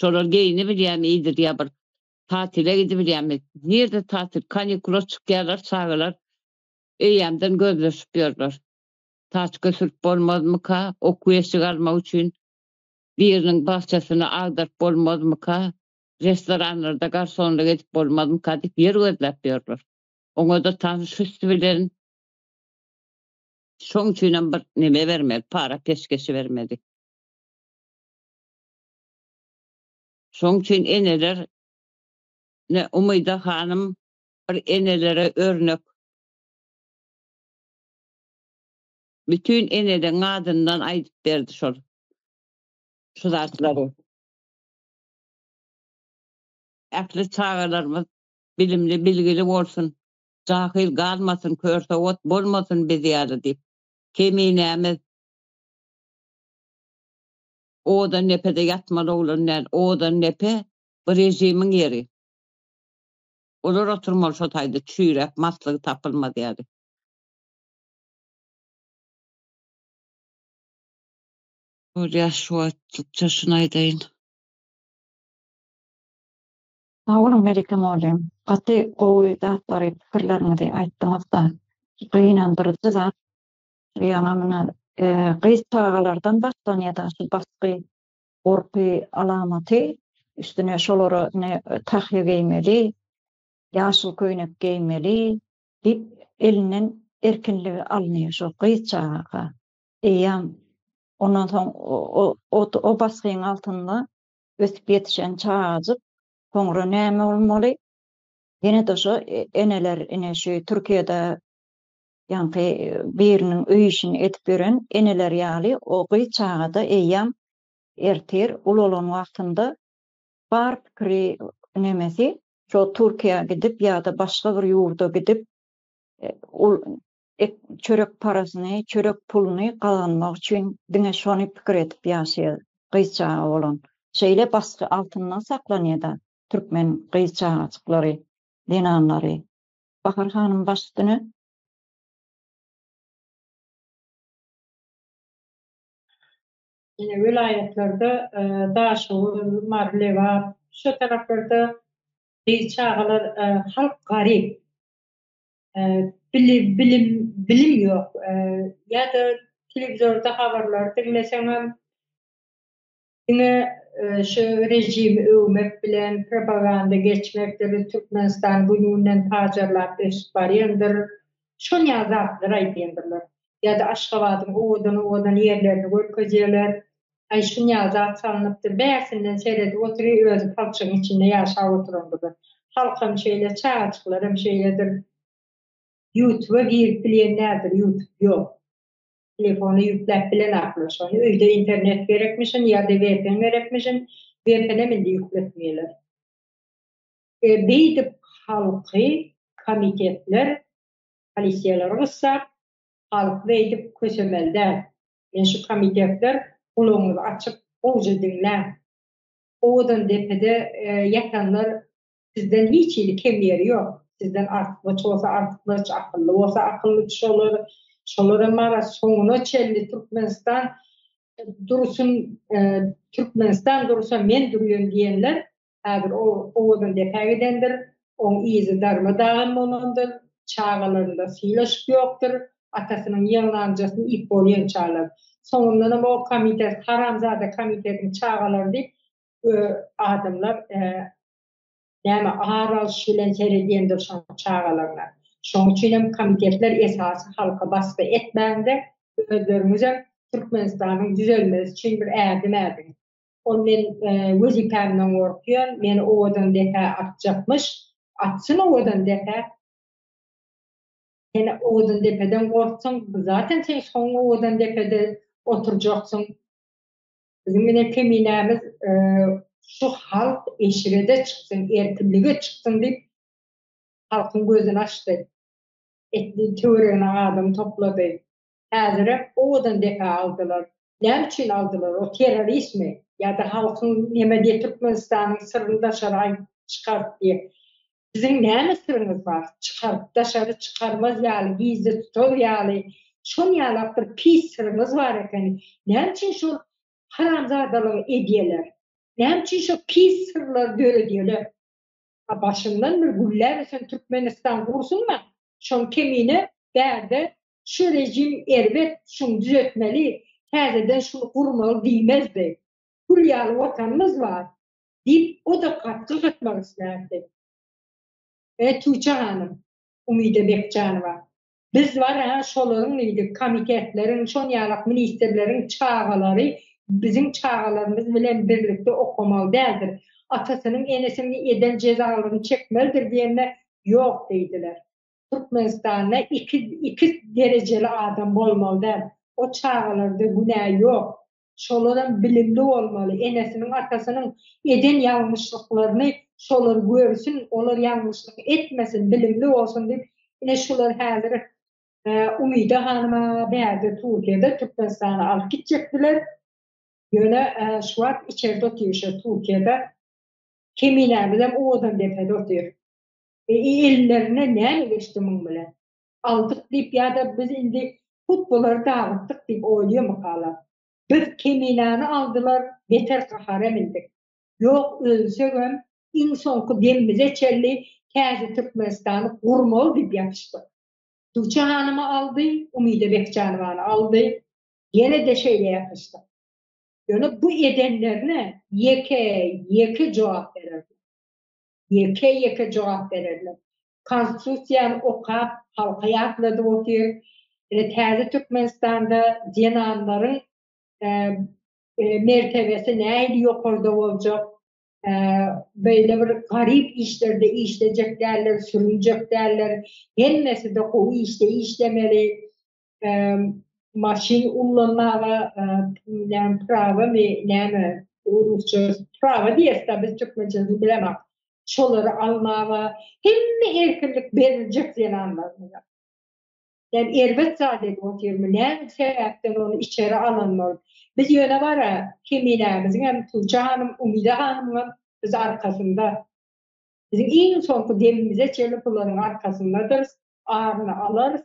Şolar geýinibilýärmi iýdirýär bir tatile gidibilýärmi? Nirde tatil? Kanikula çykýarlar çagalar eýýämden gözleşip ýörler. Taçka sürüp bolmazmyka okuw eşik almak üçin Biriniň bagçasyny agdaryp bolmazmyka, restoranlarda garsonlyk edip bolmazmyka diýip ýer gözläp ýörler. Oňa-da tanyş üsti bilen şoň üçinem bir neme bermeli, para peşgeşi bermeli. Şoň üçin eneler ne Umyda hanym bir enelere örnek. Bütin eneleň adyndan aýdyp berdi şol şu zatlary. Ähli çagalarymyz bilimli bilgili bolsun, jahyl galmasyn, körsowat bolmasyn biz ýaly diýip. Keminämiz Owadan depede ýatmaly oglan däl. Owadan depe bu režimiň ýeri. Olar oturmaly şo taýda çüýräp maslygy tapylmaz ýaly. Bolýar şu wagtlykça şuny aýdaýyn. Sag boluň Melike mugallym. Gaty gowy zatlary pikirleriňizi aýtdyňyzda. Gynandyryjy zat ýaňy muna gyz çagalardan başlanýada şu basgy gorky alamaty üstüne şolara ine tahýa geýmeli ýaşyl köýnek geýmeli diýip elinden erkinligi alynýar şo gyz çagaka. Eýýäm ondan soň o basgyň altynda ösüp ýetişen çagajyk soňra näme bolmaly? Ýene-de şo eneler ine şu Türkiýede ýaňky biriniň öý işini edip ýören eneler ýaly o gyz çagada eýýäm ertir ulalan wagtynda bar pikiri nemesi şo Türkiýä gidip ýa-da başga bir ýurda gidip ol çörek parasyny, çörek puluny gazanmak üçin diňe şony pikir edip ýaşaýar gyz çaga bolan. Şeýle basgy altynda saklanýada türkmen gyz çagajyklary, zenanlary. Bahar hanym baş üstüne. Ine welaýatlarda Daşoguz, Mary, Lebap şo taraplarda gyz çagalar halk garyp. bilim bilim ýok. Ýa-da telewizorda habarlary diňleseňem diňe şu režimi öwmek bilen propaganda geçmekdir, Türkmenistan gün-günden pajarlap ösüp barýandyr. Şon ýaly zatlar aýdýandyrlar. Ýa-da Aşgabadyň owadan-owadan ýerlerini görkezýärler. Aý şun ýaly zat salnypdyr. Bärsinden seredip otury özi palçygyň içinde ýaşap oturandyrlar. Halkam şeýle, çagajyklaram şeýledir. Ýutuba girip bilýän däldir, ýutub ýok. Telefona ýükläp bilenaklar şony. Öýde internet gerekmişin ýa-da vpn gerekmişin. Vpn-em indi ýükletmeýärler. E, beýdip halky komitetler, polisiýalar gyssap, halky beýdip kösemeli däl. Men şu komitetler gulagyňyzy açyp gowja diňläň. Owadan depede ýatanlar sizden hiç hili kem ýeri ýok. Sizden artykmaç bolsa artykmaç, akylly bolsa akylly şolar. Şolaram bara soňuna çenli Türkmenistan dursun, Türkmenistan dursa men durýan diýenler Häzir o owadan depä gidendir, oň yzy darma-dagyn bolandyr, çagalarynda sylaşyk ýokdur, atasynyň ýygnanjasyny iýip bolýançalar. Soňundanam o komitet, haramzada komitetiň çagalary diýip, adamlar näme ar alyş bilen seredýändir şoň çagalaryna. Şoň üçinem komitetler esasy halka basgy etmäňde, özleriňizem Türkmenistanyň düzelmesi üçin bir ädim ädiň. Ol men wezipämden gorkýan, meni owadan depä atjakmyş. Atsyn owadan depä. Sen owadan depeden gorksaň, zaten sen soň owadan depede oturjaksyň. Biziň ine keminämiz şu halk eşrede çyksyn, erkinlige çyksyn diýip halkyň gözüni açdy. Etdi, töweregine adam toplady. Häzirem owadan depe aldylar. Näme üçin aldylar? O terroristmi? Ýa-da halkyň neme diýe Türkmenistanyň syryny daşary aýdyp çykart diýe. Siziň näme syryňyz bar? Çykaryp daşary çykarmaz ýaly, gizli tutar ýaly, şon ýalak bir pis syryňyz bar ekeni. Näme üçin şol haramzadalygy edýeler? Näme üçin şo pis syrlary döredýeler? A başyndan bir gülläp ösen Türkmenistan gursun-da, şoň kemine bärde şu rejim erbet, şuny düzetmeli, täzeden şuny gurmaly diýmezdi. Gül ýaly watanymyz bar diýip, o-da gatgy gatmak islärdi. E, Tuça hanym, Umyda Bekjanowa, biz bar-a şolaryň diýdi, komitetleriň, şon ýalak ministrleriň çagalary biziň çagalarymyz bilen birlikde okamaly däldir. Atasynyň, enesiniň eden jezalaryny çekmelidir diýende, ýok diýdiler. Türkmenistanda iki iki derejeli adam bolmaly däl. O çagalarda günä ýok. Şolaram bilimli bolmaly, enesiniň atasynyň eden ýalňyşlyklaryny şolar görsün, olar ýalňyşlyk etmesin, bilimli bolsun diýip, ine şular häzir Umyda hanyma bärde Türkiýede Türkmenistana alyp gitjekdiler. Ýöne şu wagt içerde otyr şo Türkiýede. Keminämizem Owadandepede otyr. Ellerine näme geçdi muň bilen? Aldyk diýip ýa-da biz indi hut bulary dagytdyk diýip oýlaýarmykalar? Biz Keminäni aldylar, beter gahara mindik. Ýok, ölsegem, iň soňky demimize çenli täze Türkmenistany gurmaly diýip ýapyşdyk. Tuça hanymy aldy, Umyda Bekjanowany aldy, ýene-de şeýle ýapyşdyk. Ýöne bu edenlerine ýeke, ýeke jogap bererler. Ýeke-ýeke jogap bererler. Konstitusiýany okap, halka ýatladyp otyr. Ine, täze Türkmenistanda zenanlaryň mertebesi nähili ýokarda boljak, beýle bir garyp işlerde işlejek däller, sürünjek däller, hemmesi-de gowy işde işlemeli. Maşyn ullanmaga näme prawamy näme rusça prawa diýeris-dä biz türkmençesini bilemok. Şolary almaga hemme erkinlik beriljek zenanlarymyza. Ýani erbet zat edip otyrmy näme sebäpden ony içeri alan bolup. Biz ýöne bara Keminämiziň hem Tuça hanym Umyda hanymyňam biz arkasynda. Biziň iň soňky demimize çenli bularyň arkasyndadyrys, aryny alarys.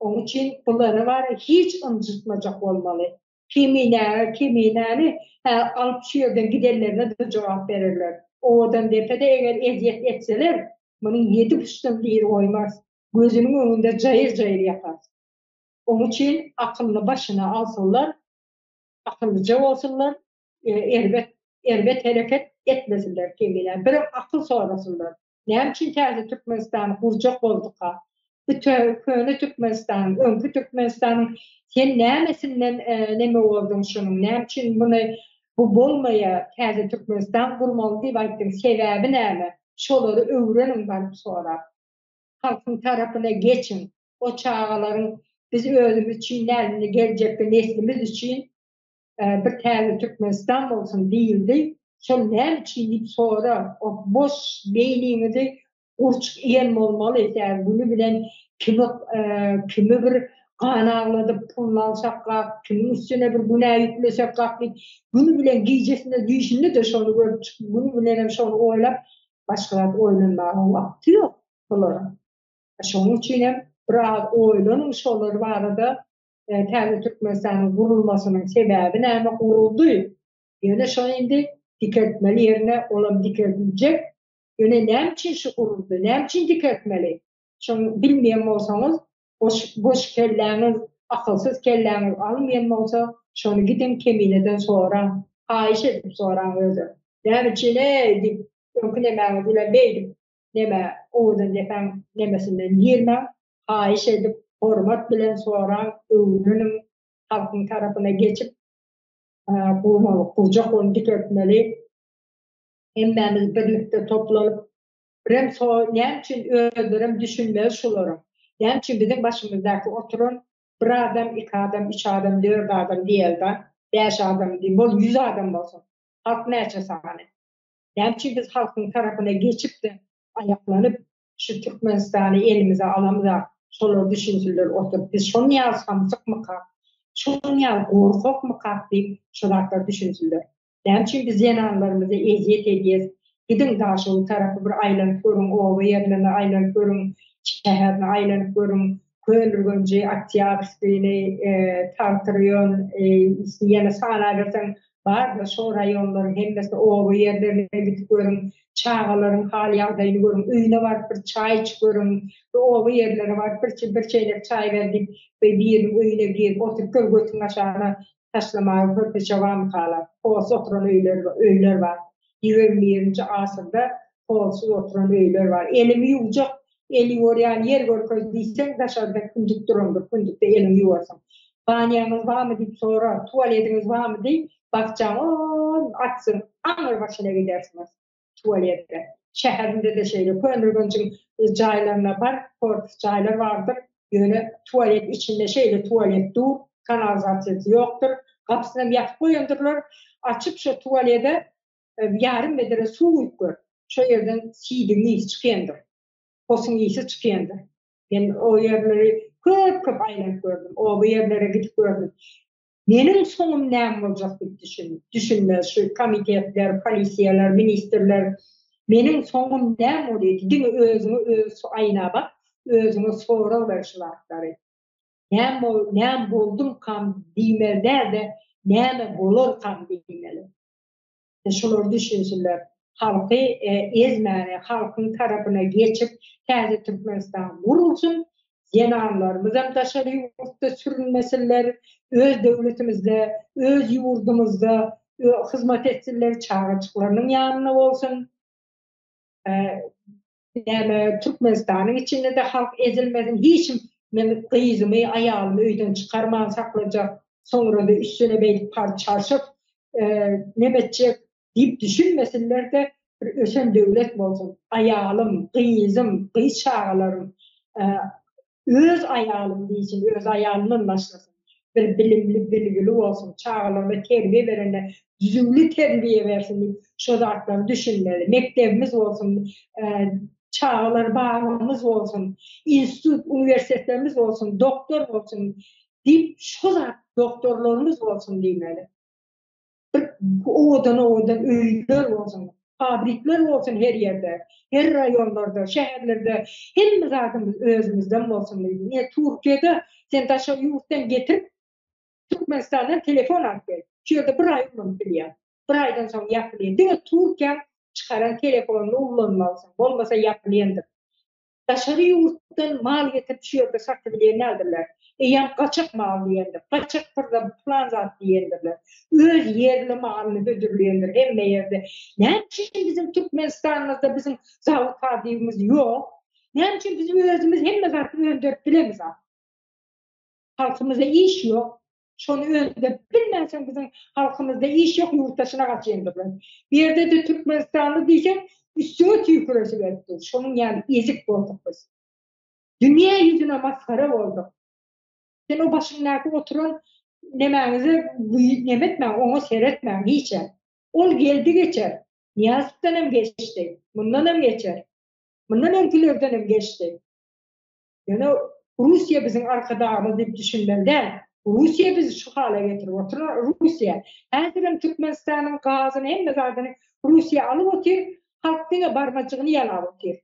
Oň üçin bulary bar hiç ynjytmajak bolmaly. Keminäge keminäni hä alyp şu ýerden gidenlerine-de jogap bererler. Owadan depede eger ezýet etseler, munuň ýedi puştdan biri goýmarys. Gözüniň öňünde jaýyr-jaýyr ýakar. Oň üçin akylyny başyna alsynlar, akyllyja bolsunlar, erbet erbet hereket etmesinler kemine. Birem akyl sorasynlar. Näme üçin täze Türkmenistany gurjak bolduka? Bu köne Türkmenistanyň, öňki Türkmenistanyň sen nämesinden neme bolduň şunuň? Näme üçin muny bu bolmaýa täze Türkmenistan gurmaly diýip aýtdyň? Sebäbi näme? Şolary öwreniň baryp sorap. Halkyň tarapyna geçiň. O çagalaryň biz özümiz üçin däl, indi geljekki neslimiz üçin bir täze Türkmenistan bolsun diýildi. Şol näme üçin diýip sora. O boş beýniňizi gurçuk iýen bolmaly. Sebäbi güni bilen kimi kimi bir gan agladyp puluny alsak gak, kimiň üstüne bir günä ýüklesek gak diýip güni bilen gijesinde düýşünde-de şony görüp çykyp güni bilenem şony oýlap başga zat oýlanmaga wagty ýok bularyň. Şonuň üçin hem biraz oýlanyň şolar barada Täze Türkmenistanyň gurulmasynyň sebäbi näme guruldy? Ýöne şony indi dikeltmeli ýerine olam dikeldiljek. Ýöne näme üçin şu guruldy? Näme üçin dikeltmeli? Şony bilmeýän bolsaňyz, boş boş kelläňiz, akylsyz kelläňiz almaýan bolsa, şony gidiň Kemineden soraň. Haýyş edip soraň özem. Näme üçin eý diýip, öňki nemäňiz bilen beýdip neme owadan depäň nemesinden girmäň. Haýyş edip, hormat bilen soraň, öwreniň, halkyň tarapyna geçip, gurmaly, gurjak ony dikeltmeli. Hemmämiz birlikde toplanyp, birem so näme üçin özlerem düşünmez şularyň. Näme üçin biziň başymyzdaky oturan bir adam, iki adam, üç adam, dört adam diýeli-da, bäş adam diý, bol ýüz adam bolsun. Halk näçe sany? Näme üçin biz halkyň tarapyna geçip-de, aýaklanyp, Şu Türkmenistany elimize alamyzak, şolar düşünsinler oturyp, biz şon ýaly samsykmykak, şon ýaly gorkakmykak diýip, şo zatlar düşünsinler. Näme üçin biz zenanlarymyzy ezýet edýäs? Gidiň Daşoguz tarapy bir aýlanyp görüň, oba ýerlerine aýlanyp görüň, şäherine aýlanyp görüň, Köneürgenji, Oktýabrskini, Tagty raýon, ýene sanaberseň bar-da şo raýonlaryň hemmesine oba ýerlerine gidip görüň, çagalaryň hal-ýagdaýyny görüň, öýüne baryp bir çaý içip görüň, bir oba ýerlerine baryp bir bir çeýnek çaý ber diýip bir biriniň öýüne girip oturyp gör götüň aşagyna taşlamaga körpeçe barmykalar, polsuz oturan öýler öýler bar. Ýigrimi birinji asyrda polsuz oturan öýler bar. Elimi ýuwjak, el ýuwarýan ýer görkez diýseň daşarda kündük durandyr, kündükde eliňi ýuwarsyň. Banýaňyz barmy diýip sora, tualediňiz barmy diý, bakjaň ol atsyň aňry başyna gidersiňiz tualede. Şäherinde-de şeýle, Köneürgenjiň jaýlaryna bar, korpus jaýlar bardyr, ýöne tualet içinde şeýle tualet dur, kanalizasiýasy ýokdur, gapysynam ýapyp goýandyrlar, açyp şo tualede ýarym bedre suw guýup gör, şo ýerden siýdigiň ysy çykýandyr, posuň ysy çykýandyr. Men o ýerleri köp-köp aýlanyp gördüm, oba ýerlere gidip gördüm. Meniň soňum näme boljak diýip düşün, düşünmez şu komitetler, polisiýalar, ministrler. Meniň soňum näme bolýar? Diňe özüňe öz aýna bak, özüňe sorag ber şu zatlary. Näme bol, näme boldumkam diýmeli däl-de, näme bolarkam diýmeli. Şular düşünsinler. Halky ezmäne, halkyň tarapyna geçip, täze Türkmenistan gurulsyn, zenanlarymyzam daşary ýurtda sürünmesinler, öz döwletimizde, öz ýurdumyzda hyzmat etsinler, çagajyklarynyň ýanynda bolsun. Näme Türkmenistanyň içinde-de halk ezilmesin, hiç kim men gyzymy, aýalymy öýden çykarman saklajak, soňra-da üstüne beýdip par çarşyp neme etjek diýip düşünmesinler-de, bir ösen döwlet bolsun. Aýalym, gyzym, gyz çagalarym Öz aýalym diýsin, öz aýalyndan başlasyn. Bir bilimli, bilgili bolsun, çagalaryna terbiýe berende düzüwli terbiýe bersin diýip, şo zatlary düşünmeli. Mekdebimiz bolsun, çagalar bagymyz bolsun, institut, uniwersitetlerimiz bolsun, doktor bolsun diýip, şo zat doktorlarymyz bolsun diýmeli. Bir owadan-owadan öýler bolsun, fabrikler bolsun her ýerde, her raýonlarda, şäherlerde hemme zadymyz özümizden bolsun diýdi. Ine Türkiýede sen daşary ýurtdan getirip Türkmenistandan telefon alyp gel. Şu ýerde bir aý ulanyp bilýäň. Bir aýdan soň ýapylýar. Diňe Türkiýäň çykaran telefonyny ullanmalysyň. Bolmasa ýapylýandyr. Daşary ýurtdan mal getirip şu ýerde satybilýän däldirler. Eýýäm gaçak mal diýendir, gaçak bir plan zat diýendirler. Öz ýerli malyny hödürleýändir hemme ýerde. Näme üçin biziň Türkmenistanymyzda biziň zawod fabrigimiz ýok? Näme üçin biz özümiz hemme zat öndürip bilemizok? Halkymyzda iş ýok. Şony öndürip bilmänsoň biziň halkymyzda iş ýok ýurt daşyna gaçýandyrlar. Bu ýerde-de türkmenistanly diýseň üstüňe tüýküresi gelip dur. Şonuň ýaly ezik bolduk biz. Dünýä ýüzüne masgara bolduk. Sen o başyňdaky oturan nemäňize neme etmäň, oňa seretmäň hiçem. Ol geldi geçer. Nyýazowdan hem geçdi. Mundan hem geçer. Mundan öňkülerden hem geçdi. Ýöne Russiýa biziň arkadagymyz diýip düşünmeli däl. Russiýa bizi şu hala getirip oturan Russiýa. Häzirem Türkmenistanyň gazyny hemme zadyny Russiýa alyp otyr, halk diňe barmajygyny ýalap otyr.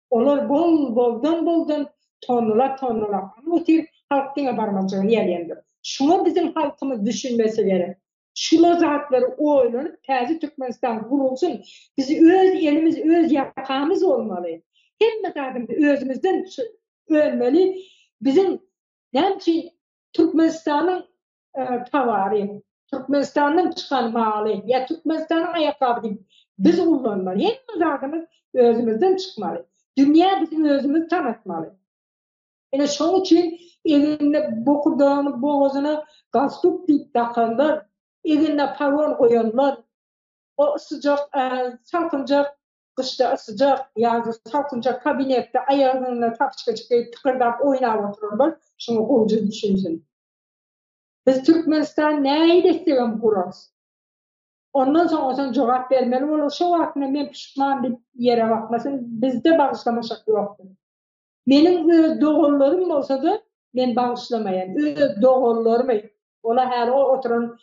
Olar bol boldan boldan tonnalap tonnalap alyp otyr, halk diňe barmajygyny ýalýandyr. Şuňa biziň halkymyz düşünmesi gerek. Şula zatlary oýlanyp täze Türkmenistan gurulsyn. Biz öz elimiz öz ýakamyz bolmaly. Hemme zadymyz özümizden önmeli. Biziň näme üçin Türkmenistanyň towary, Türkmenistandan çykan maly ýa Türkmenistanyň aýakgaby diýip biz ullanmaly. Hemme zadymyz özümizden çykmaly. Dünýä biz özümizi tanatmaly. Ine şoň üçin egnine bokurdagyny bogazyna galstuk diýip dakanlar, egnine pagon goýanlar, o ysyjak, salkynjak, gyşda ysyjak, ýazda salkynjak kabinetde aýagyna tapçkajyk geýip tykyrdap oýnap oturanlar şuňa gowja düşünsin. Biz Türkmenistan nähili etsegem gurarys. Ondan soň onsoň jogap bermeli bolar. Şo wagtynda men puşman diýip ýere bakmasyn. Bizde bagyşlamaşak ýokdur. Meniň öz doganlarym bolsa-da, men bagyşlamaýan. Öz doganlarymy, ola häli o oturan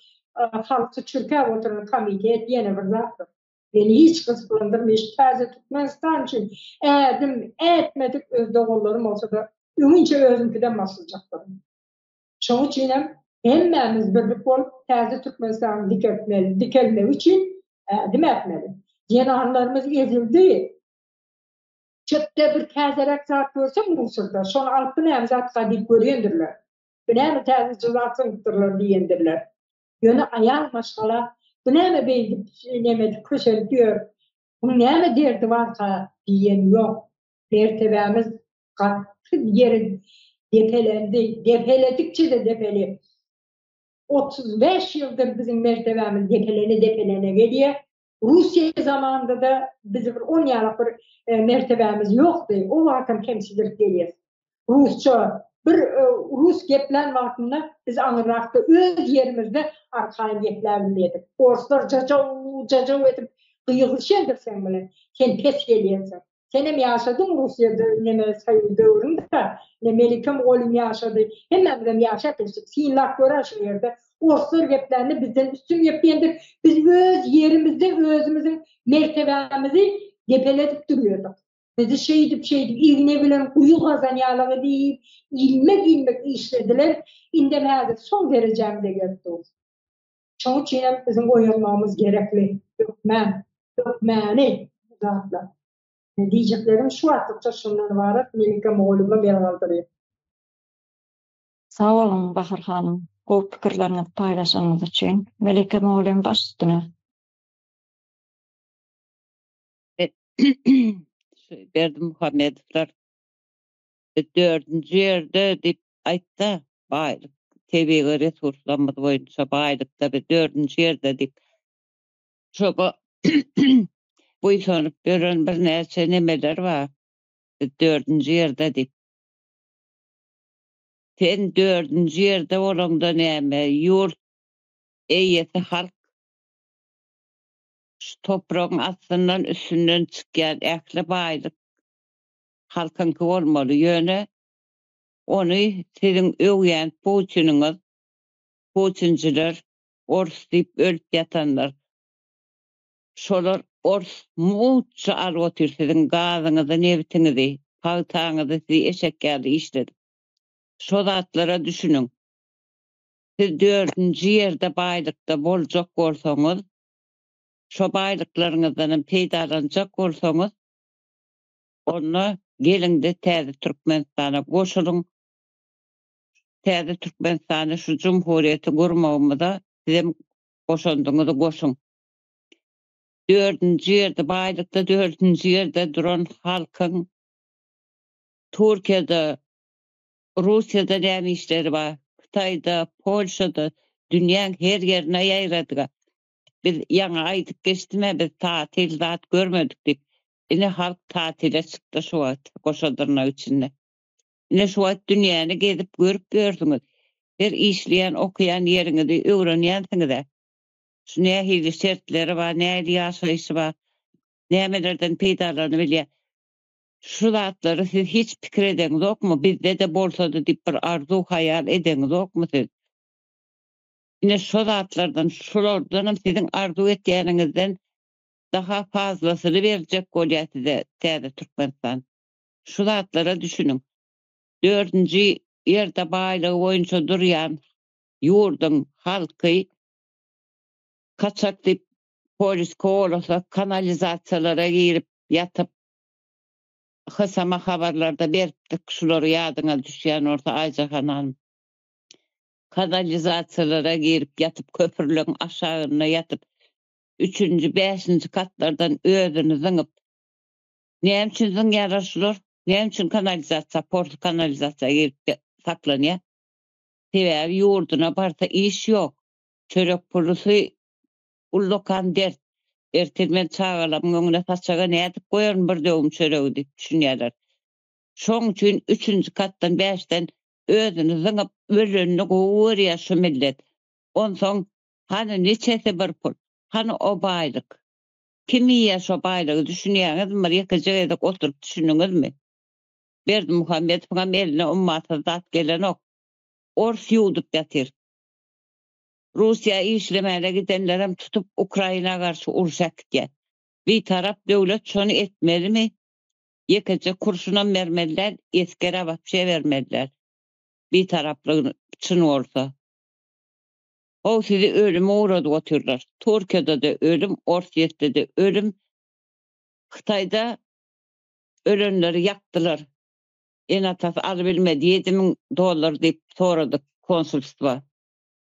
halky çürkäp oturan komitet ýene bir zatdyr. Meni hiç gyzyklandyrmaýar. Şu täze Türkmenistan üçin ädim ätmedik öz doganlarym bolsa-da, öňinçä özümkiden başlajakdyryn. Şoň üçin hem hemmämiz birlik bolup täze Türkmenistanyň dikeltmeli, dikelmegi üçin ädim ätmeli. Zenanlarymyz ezildi. Çöpde bir täzeräk zat görse musurda, şony alyp bu näme zatka diýip görýändirler. Bu näme täzeje zat zyňypdyrlar diýendirler. Ýöne aýal maşgala bu näme beýdip neme edip kösenip ýör, muň näme derdi barka diýen ýok. Mertebämiz gaty ýere depelendi, depeledikçe-de depelýär. 35 ýyldyr biziň mertebämiz depelene-depelene gelýär. Russiýa zamanynda-da bizi bir on ýalak bir mertebämiz ýokdy. O wagtam kemsidirip gelýäs. Rusça bir rus geplän wagtynda biz aňyrrakda öz ýerimizde arkaýyn gepläbilmedik. Orslar jajaw, jajaw edip gygyryşýandyr seň bilen. Sen pes gelýänsiň. Senem ýaşadyň Russiýada neme soýuz döwründe ne Melike mugallym ýaşady hemmämizem ýaşap geçdik synlap görä şu ýerde orslar geplände bizden üstün gepleýändir biz öz ýerimizde özümiziň mertebämizi depeledip durýardyk bizi şeýdip şeýdip igne bilen guýy gazan ýalygy diýip ilmek ilmek işlediler indem häzir soň derejämize gelip durus şoň üçinem biziň oýanmagymyz gerekli hökmän hökmäny bu zatlar. Diýjeklerim şu wagtlykça şundan ybarat Melike mugallyma mel galdyrýan. Sag boluň Bahar hanym gowy pikirleriňizi paýlaşanyňyz üçin. Melike mugallym baş üstüne. Şu Berdimuhamedowlar dördünji ýerde diýip aýtsa, baýlyk, tebigy resurslarymyz boýunça baýlykda biz dördünji ýerde diýip. Şoňa buýsanyp ýören birnäçe nemeler bar. Biz dördünji ýerde diýip. Sen dördünji ýerde bolaňda näme, ýurt eýesi halk. Şu topragyň astyndan üstünden çykýan ähli baýlyk halkyňky bolmaly. Ýöne ony siziň öwýän Putiniňiz, putinçiler ors diýip ölüp ýatanlar. Şolar ors mugtça alyp otyr siziň gazyňyzy, nebitiňizi, pagtaňyzy sizi eşek ýaly işledip. Şo zatlara düşüniň. Siz dördünji ýerde baýlykda boljak bolsaňyz, şo baýlyklaryňyzdanam peýdalanjak bolsaňyz, onda. Geliň-de täze Türkmenistana goşulyň. Täze Türkmenistany şu jumhuriýeti gurmagymyza sizem goşandyňyzy goşuň. Dördünji ýerde baýlykda dördünji ýerde duran halkyň Türkiýede, Russiýada näme işleri bar? Hytaýda, Polşada, dünýäň her ýerine ýaýradyga. Biz ýaňy aýdyp geçdim-ä biz tatil zat görmedik diýip. Ine halk tatile çykdy şu wagt goşa dyrnak içinde. Ine şu wagt dünýäni gezip görüp ýörsüňiz. Her işleýän okaýan ýeriňizi öwrenýänsiňiz-ä. Şu nähili şertleri bar, nähili ýaşaýşy bar, nämelerden peýdalanybilýär. Şu zatlary siz hiç pikir edeňizokmy, bizde-de bolsady diýip bir arzuw haýal edeňizokmy siz? Ine şo zatlardan, şulardanam siziň arzuw etýäniňizden daha fazlasyny berjek bolýar size täze Türkmenistan. Şu zatlara düşüniň. Dördünji ýerde baýlygy boýunça durýan ýurduň halky kaçak diýip polis kowalasa kanalizasiýalara girip ýatyp hysama habarlarda beripdik şular ýadyňa düşýän bolsa Aýjahan hanym. Kanalizasiýalara girip ýatyp köprüleň aşagynda ýatyp üçünji bäşinji katlardan özüni zyňyp näme üçin zyňýarlar şular näme üçin kanalizasiýa porsy kanalizasiýa girip saklanýar sebäbi ýurduna barsa iş ýok çörek pulusy ullakan dert ertir men çagalamyň öňüne saçaga nädip goýaryn bir döwüm çöregi diýip düşünýärler şoň üçin üçünji katdan bäşden özüni zyňyp ölenini gowy görýär şu millet onsoň hany niçesi bir pul hany o baýlyk kim iýýär şo baýlygy düşünýäňizmi bir ýekeje gezek oturyp düşündiňizmi Berdimuhamedowyňam eline ummasyz zat gelenok ors ýuwdup ýatyr Russiýa işlemäne gidenlerem tutup Ukraina garşy uruş äkitýär bitarap döwlet şony etmelimi Ýekeje kurşunam bermeli däl, esgerä wapşe bermeli däl. Bitaraplygy çyn bolsa. How sizi ölüme ugradyp otyrlar. Türkiýede-de ölüm, Orsýetde-de ölüm. Hytaýda ölenleri ýakdylar. Ene-atasy alybilmedi, 7000 dollar diýip soradyk konsulstwa.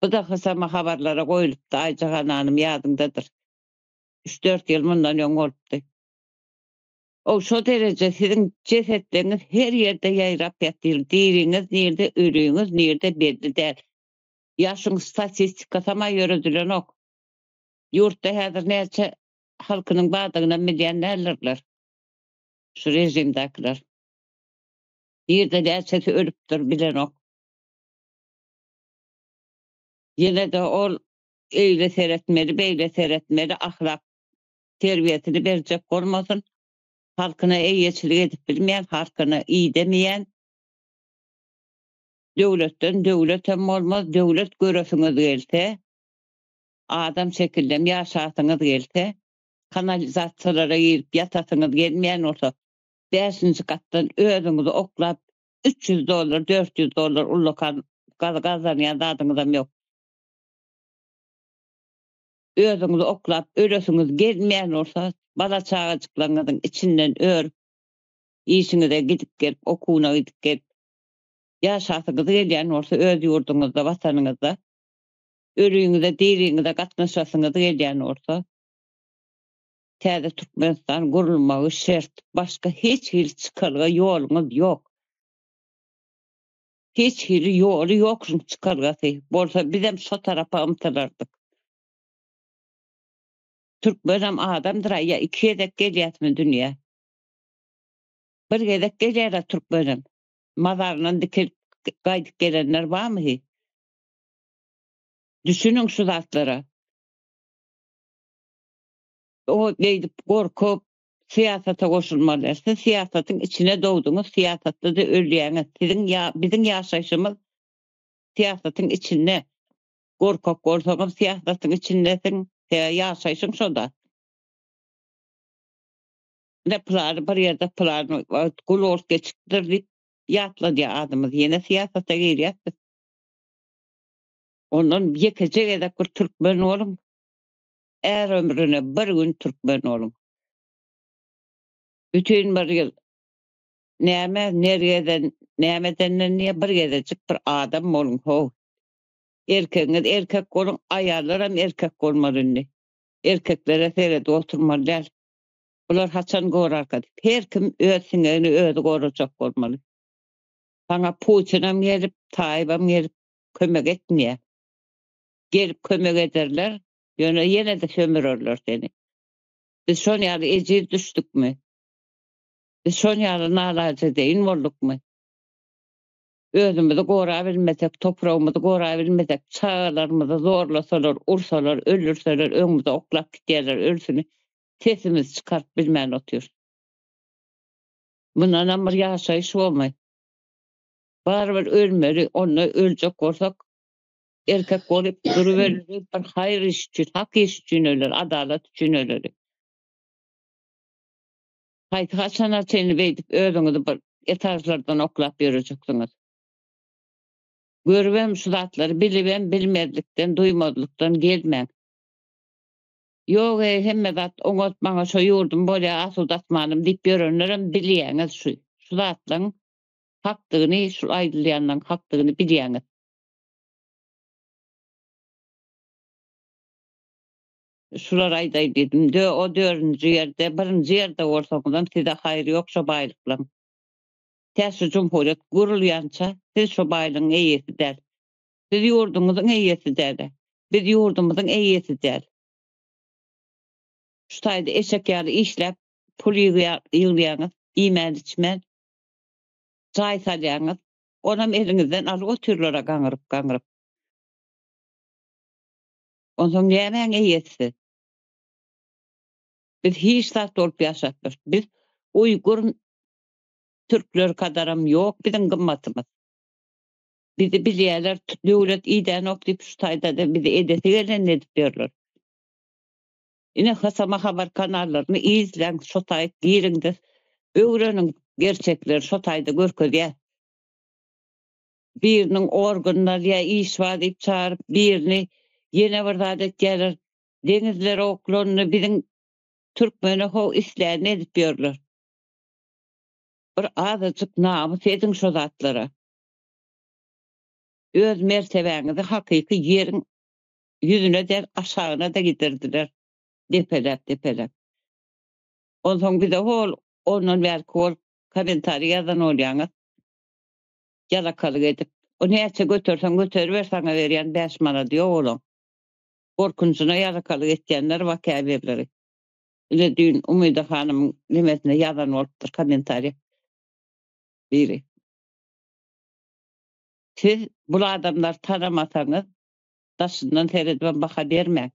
Bu-da hysama habarlara goýlupdy, Aýjahan hanym ýadyňdadyr. Üç-dört ýyl mundan öň bolupdy. O şo dereje siziň jesetleňiz her ýerde ýaýrap ýatyr, diriňiz nirde, ölüňiz nirde belli däl. Ýa şuň statistikasam-a ýöredilenok. Ýurtda häzir näçe halkynyň bardygynam bilýän däldirler. Şu režimdäkiler. Nirde näçesi ölüpdir bilenok. Ýene-de ol eýle seretmeli, beýle seretmeli, ahlak terbiýesini berjek bolmasyn, halkyna eýeçilik edip bilmeýän, halkyna idemeýän döwletden döwletem bolmaz, döwlet göresiňiz gelse, adam şekillem ýaşasyňyz gelse, kanalizasiýalara girip ýatasyňyz gelmeýän bolsa, bäşinji gatdan özüňizi oklap 300 dollar, 400 dollar ullakan gazanýan zadyňyzam ýok. Özüňizi oklap ölesiňiz gelmeýän bolsa, bala-çagajyklaryňyzyň içinden örüp, işiňize gidip gelip, okuwyna gidip gelip, ýaşasyňyz gelýän bolsa öz ýurduňyzda, watanyňyzda, öliňize, diriňize gatnaşasyňyz gelýän bolsa, täze Türkmenistan gurulmagy şert. Başga hiç hili çykalga ýoluňyz ýok. Hiç hili ýoly ýok şuň çykalgasy. Bolsa bizem şo tarapa ymtylardyk. Türkmenem adamdyr-a ýa iki gezek gelýäsmi dünýä. Bir gezek gelýär-ä türkmenem. Mazaryndan dikilip gaýdyp gelenler barmy hi? Düşüniň şu zatlara. O beýdip gorkup syýasata goşulmaly. Siz syýasatyň içine dogduňyz, syýasatda-da ölýäňiz. Siziň ýa biziň ýaşaýşymyz syýasatyň içinde. Gorkak bolsaňam syýasatyň içindesiň, ýaşaýşyň şoda. Ine pylany bir ýerde pylany wagt gul bolup geçipdir diýip ýatladýar adymyz. Ýene syýasata girýäs biz. Ondan ýekeje gezek bir türkmen boluň. Är ömrüne bir gün türkmen boluň. Bütin bir ýyl. näme nergeden näme edenden diýýär bir gezejik bir adam boluň how. Erkegiňiz erkek boluň aýallaram erkek bolmaly indi. Erkeklere seredip oturmaly däl. Bular haçan gorarka diýip. Her kim öz siňegini özi gorajak bolmaly. Saňa Putinam gelip, Taýybam gelip kömek etmeýär. Gelip kömek ederler, ýöne ýene-de sömürerler seni. Biz şon ýaly ejiz düşdükmi? Biz şon ýaly nalajedeýin boldukmy? Özümizi gorabilmesek, topragymyzy gorabilmesek, çagalarymyzy zorlasalar, ursalar, öldürseler, öňümize oklap gidýärler ölüsini, sesimizi çykaryp bilmän otyrys. Mundanam bir ýaşaýyş bormy? Barybir ölmeli, onda öljek bolsak, erkek bolup durubermeli, bir haýyr iş üçin, hak iş üçin öleli, adalat üçin öleli. Haýsy haçana çenli beýdip özüňizi bir etažlardan oklap ýörejeksiňiz? Görübem şu zatlary bilibem bilmezlikden duýmazlykdan gelmäň. Ýog-eý hemme zat oňat maňa şo ýurdum bolýa asuda asmanym diýip ýörenlerem bilýäňiz şu şu zatlaň hakdygyny şul aýdylýanlaň hakdygyny bilýäňiz. Şulary aýdaý diýdim. Dö o dördünji ýerde, birinji ýerde bolsaňyzam size haýry ýok şo baýlyklaň. Tä şu jumhurýet gurulýança siz şo baýlygyň eýesi däl. Siz ýurduňyzyň eýesi däl-ä. Biz ýurdumyzyň eýesi däl. Şu taýda eşek ýaly işläp pul ýygýaňyz, iýmän-içmän jaý salýaňyz. Onam eliňizden alyp otyrlar-a gaňryp-gaňryp. Onsoň nämäň eýesi siz? Biz hiç zat bolup ýaşap ýörüs. Biz uýgur türkler kadaram ýok biziň gymmatymyz. Bizi bilýärler, döwlet idänok diýip şu taýda-da bizi edesi gelenini edip ýörler. Ine Hasama habar kanallaryny izläň, şo taýt giriňde öwreniň gerçekleri şo taýda görkezýär. Biriniň organyny alýar, iş bar diýip çagyryp, birini ýene bir zat etýärler. Deňizlere oklandy, biziň türkmene ho islänini edip ýörler. Bir azajyk namys ediň şo zatlara. Öz mertebäňizi hakyky ýeriň ýüzüne däl aşagyna-da gidirdiler depeläp-depeläp. Onsoň bize hol ondan bärki bolup kommentariý ýazan bolýaňyz. Ýalakalyk edip. O näçe göterseň göteriber saňa berýän bäş manady ýok olaň. Gorkunjyna ýalakalyk etýänler bar käbirleri. Ine düýn Umyda hanymyň nemesine ýazan bolupdyr kommentariýa biri. Siz bul adamlary tanamasaňyz daşyndan seredibem baha bermäň.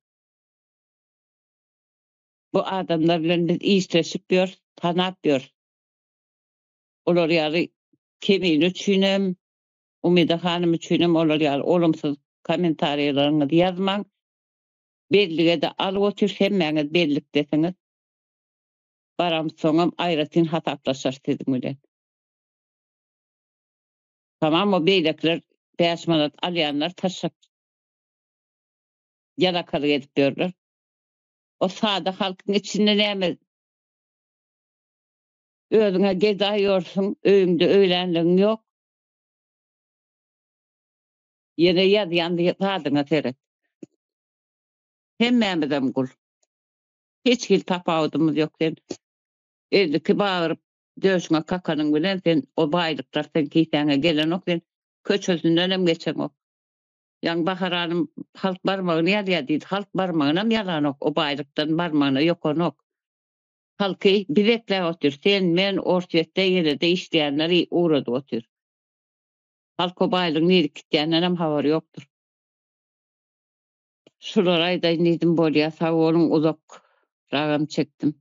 Bu adamlar bilen biz işleşip ýörüs, tanap ýörüs. Olar ýaly Kemine üçinem, Umyda hanym üçinem olar ýaly olumsyz kommentariýalaryňyzy ýazmaň. Bellige-de alyp otyr, hemmäňiz bellikdesiňiz. Baramsoňam aýratyn hasaplaşarys siziň bilen. Tamam o beýlekiler 5 manat alýanlar taşşak ýalakalyk edip ýörler. O sada halkyň içinde näme Özüňe gedaý ýorsüň, öýüňde öýlänligiň ýok. Ýene ýazýan zadyňa seret. Hemmämizem gul. Hiç hili tapawudymyz ýok sen 52 bagyryp döşüňe kakanyň bilen sen o baýlyklar seň kisäňe gelenok sen köçesindenem geçeňok. Ýaňy Bahar hanym halk barmagyny ýalýar diýdi. Halk barmagynam ýalanok o baýlykdan barmagyna ýokanok. Halky biz ekläp otyr. Sen, men, Orsýetde, ýene-de işleýänler ugradyp otyr. Halk o baýlygyň nirek gitýändenem habary ýokdur. Şulary aýdaýyn diýdim bolýa sag boluň uzak ragam çekdim.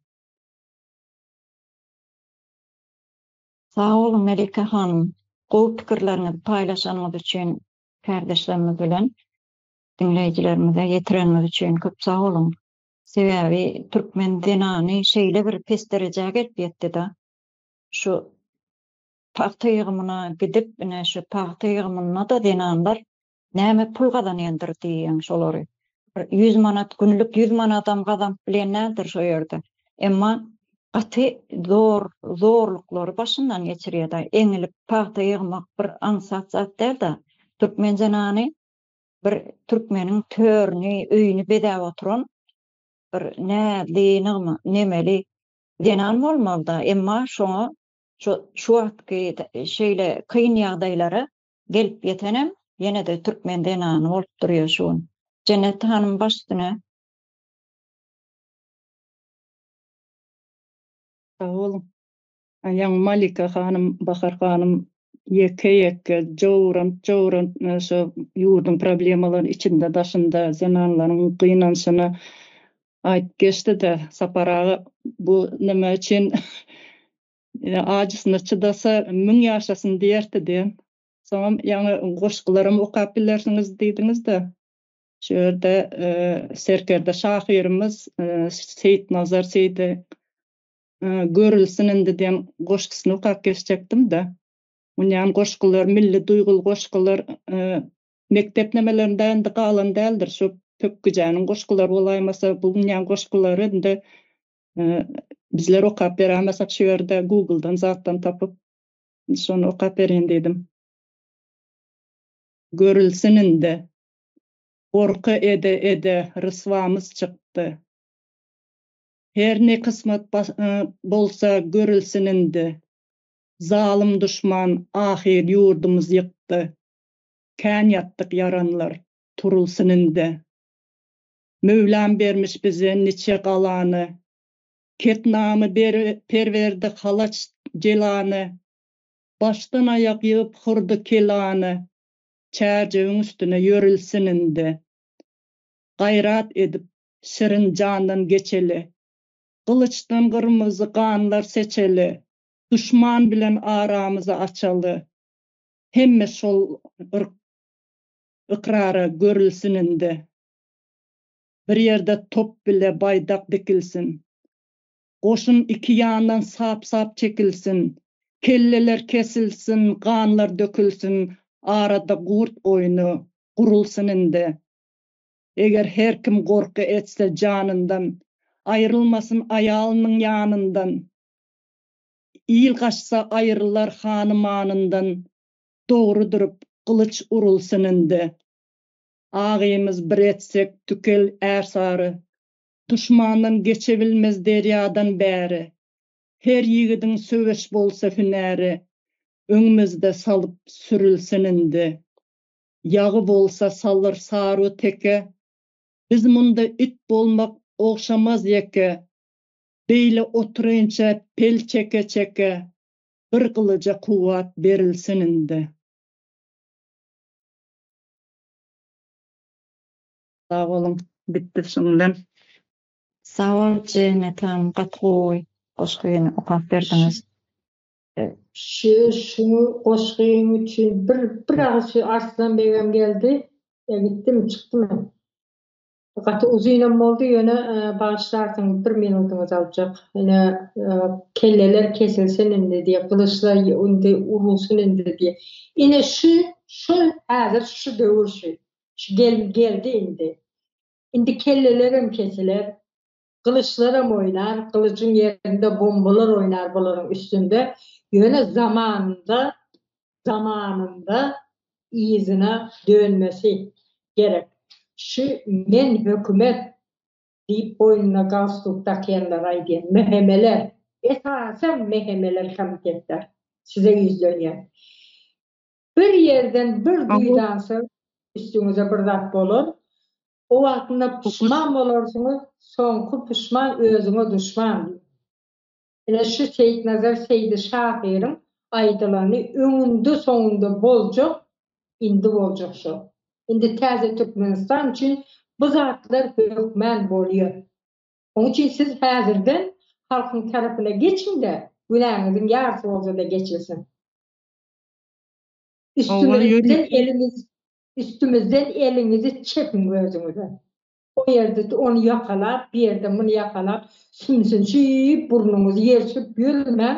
Sag boluň Melike hanym, gowy pikirleriňizi paýlaşanyňyz üçin kärdeşlerimiz bilen diňleýjilerimize ýetireniňiz üçin köp sag boluň. Sebäbi türkmen zenany şeýle bir pes derejä gelip ýetdi-de, şu pagta ýygymyna gidip, ine şu pagta ýygymynda-da zenanlar näme pul gazanýandyr diýýäň şolary. Bir 100 manat, günlük 100 manadam gazanyp bilen däldir şo ýerde. Emma. Gaty zor zorluklary başyndan geçirýär-de. Eňilip pagta ýygmak bir aňsat zat däl-de. Türkmen zenany bir türkmeniň törüni, öýüni bezäp oturan bir näzli, nygma, nemeli zenan bolmaly-da. Emma şoňa şu şu wagtky şeýle kyn ýagdaýlara gelip ýetenem ýene-de türkmen zenany bolup durýar şu gün. Jennet hanym baş üstüne. Sag boluň. Ýaňy Malika hanym, Bahar hanym ýeke-ýeke jowranyp-jowranyp şo ýurduň problemalaryny içinde daşynda zenanlaryň gynanşyny aýdyp geçdi-de, Sapar aga bu neme üçin ajysyna çydasa müň ýaşasyn diýerdi diýen. Soňam ýaňy goşgularam okap bilersiňiz diýdiňiz-de. Şu ýerde serkerde şahyrymyz Seýitnazar Seýdi Görülsin indi diýen goşgusyny okap geçjekdim-de. Munýan goşgular, milli duýguly goşgular mekdep nemelerinde indi galan däldir. Şu Pökgüjäniň goşgulary bolaýmasa, bu munýan goşgulary indi bizler okap beräýmesek şu ýerde Google-dan zatdan tapyp şony okap bereýin diýdim. Görülsin indi. Gorky ede-ede ryswamyz çykdy. Her ne kysmat bolsa görülsin indi. Zalym duşman ahyr ýurdumyz ýykdy. Kän ýatdyk ýaranlar, turulsyn indi. Möwlam bermiş bize niçe galany. Ketnamy perwerdi halaç jelany. Başdan aýak ýygyp hurdy kelany. Çärjewiň üstüne ýörülsin indi. Gaýrat edip şirin jandan geçeli. Gylyçdan gyrmyzy ganlar seçeli. Duşman bilen aramyzy açaly. Hemme şol ykrara görülsin indi. Bir ýerde top bile baýdak dikilsin. Goşun iki ýandan sap-sap çekilsin. Kelleler kesilsin, ganlar dökülsin, arada gurt oýny gurulsyn indi. Eger her kim gorky etse janyndan, aýrylmasyn aýalynyň ýanyndan. Il gaçsa aýrylar hany-manyndan, dogry durup, gylyç urulsyn indi. Agymyz bir etsek tükel ärsary, Duşmandan geçebilmez derýadan bäri. Her ýigidiň söweş bolsa hünäri, Öňümizde salyp sürülsin indi. Ýagy bolsa salyr saru teke, Biz munda it bolmak ogşamaz ýeke. Beýle oturynça pel çeke-çeke, Bir gylyja kuwwat berilsin indi. Sag boluň, bitdi şuň bilen. Sag bol Jennet hanym gaty gowy goşgyny okap berdiňiz. Şu şu goşgyň üçin bir bir agyz şu Arslan begem geldi. Ýa gitdimi çykdymy? Gaty uzynam boldy ýöne bagyşlarsyňyz bir minutyňyzy aljak. Ine kelleler kesilsin indi diýip gylyçlar indi urulsyn indi diýip. Ine şu şu häzir şu döwür şu. Şu gel geldi indi. Indi kellelerem kesiler. Gylyçlaram oýnar, gylyjyň ýerinde bombalar oýnar bularyň üstünde. Ýöne zamanynda, zamanynda yzyna dönmesi gerek. Şu men hökümet diýip boýnuna galstuk dakýanlara aýdýan, MHM-ler, esasam MHM-ler komitetler size ýüzlenýän. Bir ýerden bir duýdansyz üstüňize bir zat bolar. O wagtynda puşman bolarsyňyz, soňky puşman özüňe duşman diýip. Ine şu Seýitnazar Seýdi şahyryň aýdylany öňünde soňunda boljak, indi boljak şo. Indi täze Türkmenistan üçin bu zatlar hökmän bolýar. Oň üçin siz häzirden halkyň tarapyna geçiň-de, günäňiziň ýarysy bolsa-da geçilsin. Üstümizden eliňiz üstümizden eliňizi çekiň özüňize. O ýerde ony ýakalap, bu ýerde muny ýakalap, sümsünşip burnuňyzy ýerşip ýörmäň,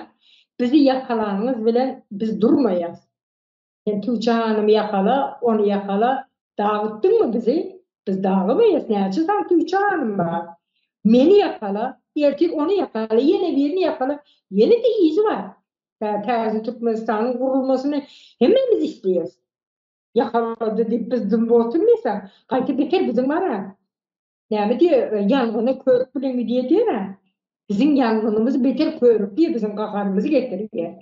bizi ýakalanyňyz bilen biz durmaýas. Sen Tuça hanymy ýakala, ony ýakala, dagytdyňmy bizi? Biz dagymaýas, näçe sany Tuça hanym bar? Meni ýakala. Ertir ony ýakaly, ýene birini ýakaly, ýene-de yzy bar. Täze Türkmenistanyň gurulmasyny hemmämiz isleýäris. Ýakalady diýip biz dymyp oturmaýas-a. Gaýta beter biziň bar-a. Näme diýýär, ýangyna körük bilen gidýär diýýär-ä. Biziň ýangynymyz beter körük diýýär, biziň gaharymyzy getirýär.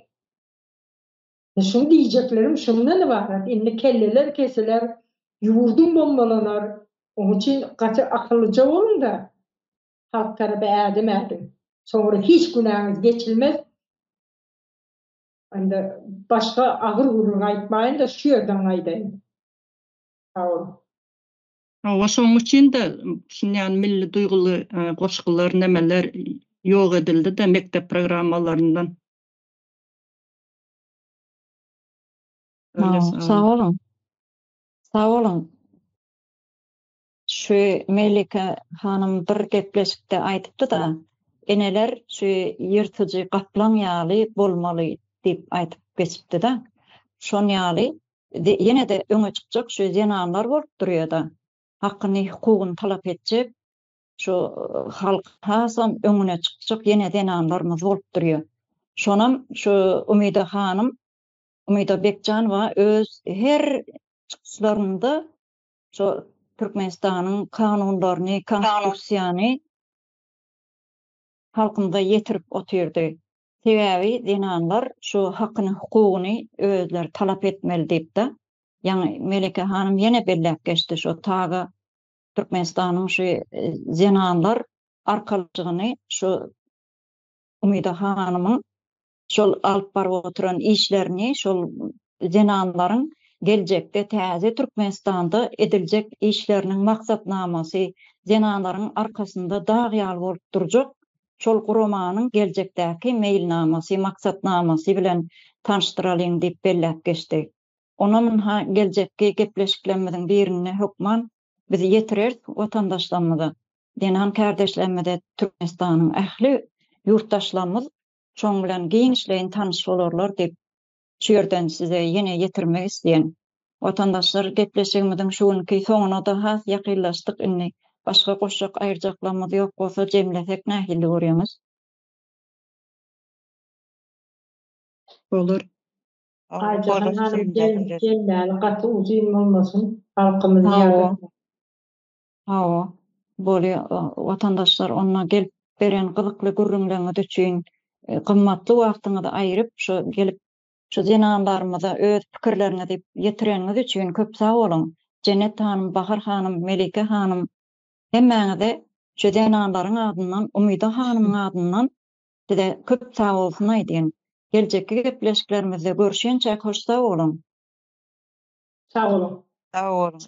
Şuny diýjeklerim şundan ybarat, indi kelleler kesiler, ýurduň bombalanar, oň üçin gaty akyllyja boluň-da, halk tarapa ädim ädiň. Soňra hiç günäňiz geçilmez. Indi başga agyr gürrüň aýtmaýyn-da, şu ýerden gaýdaýyn. Sag boluň. Hawa, şonuň üçin-de şunýan milli duýguly goşgular, nemeler ýok edildi-de mekdep programmalaryndan. Sag boluň. Sag boluň. Şu Melike hanym bir gepleşikde aýdypdy-da, eneler şu ýyrtyjy gaplaň ýaly bolmaly diýip aýdyp geçipdi-de. Şon ýaly ýene-de öňe çykjak şu zenanlar bolup durýa-da. Hakyny, hukugyny talap etjek, şu halk hasam öňüne çykjak ýene zenanlarymyz bolup durýa. Şonam şu Umyda hanym, Umyda Bekjanowa öz her çykyşlarynda şu Türkmenistanyň kanunlaryny, konstitusiýany halkymyza ýetirip otyrdy. Sebäbi zenanlar şu hakyny, hukugyny özleri talap etmeli diýip-de, ýaňy Meleke hanym ýene belläp geçdi, şu taga Türkmenistanyň şu zenanlar arkalaşygyny şu Umyda hanymyň şol alyp baryp oturan işlerini, şol zenanlaryň geljekde täze Türkmenistanda ediljek işleriniň maksatnamasy, zenanlaryň arkasynda dag ýaly bolup durjak şol guramanyň geljekdäki meýilnamasy, maksatnamasy bilen tanyşdyralyň diýip belläp geçdi. Onam ynha geljekki gepleşiklerimiziň birinde hökman biz ýetireris watandaşlarymyza, zenan kärdeşlerimize Türkmenistanyň ähli ýurtdaşlarymyz şoň bilen giňişleýin tanyş bolarlar diýip, şu ýerden size ýene ýetirmek isleýän. Watandaşlar gepleşigimiziň şu günki soňuna-da has ýakynlaşdyk indi başga goşjak aýyrjaklarymyz ýok bolsa jemlesek nähili görýäňiz? Bolar. Aýjahan hanym jemläli gaty uzyn bolmasyn halkymyz ýadatmasyn. Hawa, bolýa watandaşlar onda gelip beren gyzykly gürrüňleriňiz üçin gymmatly wagtyňyzy aýyryp şu gelip şu zenanlarymyza öz pikirleriňizi ýetireniňiz üçin köp sag boluň Jennet hanym Bahar hanym Melike hanym hemmäňize şu zenanlaryň adyndan Umyda hanymyň adyndan size köp sag bolsun aýdýan geljekki gepleşiklerimizde görüşýänçäk hoş sag boluň. Sag boluň. Sag boluň.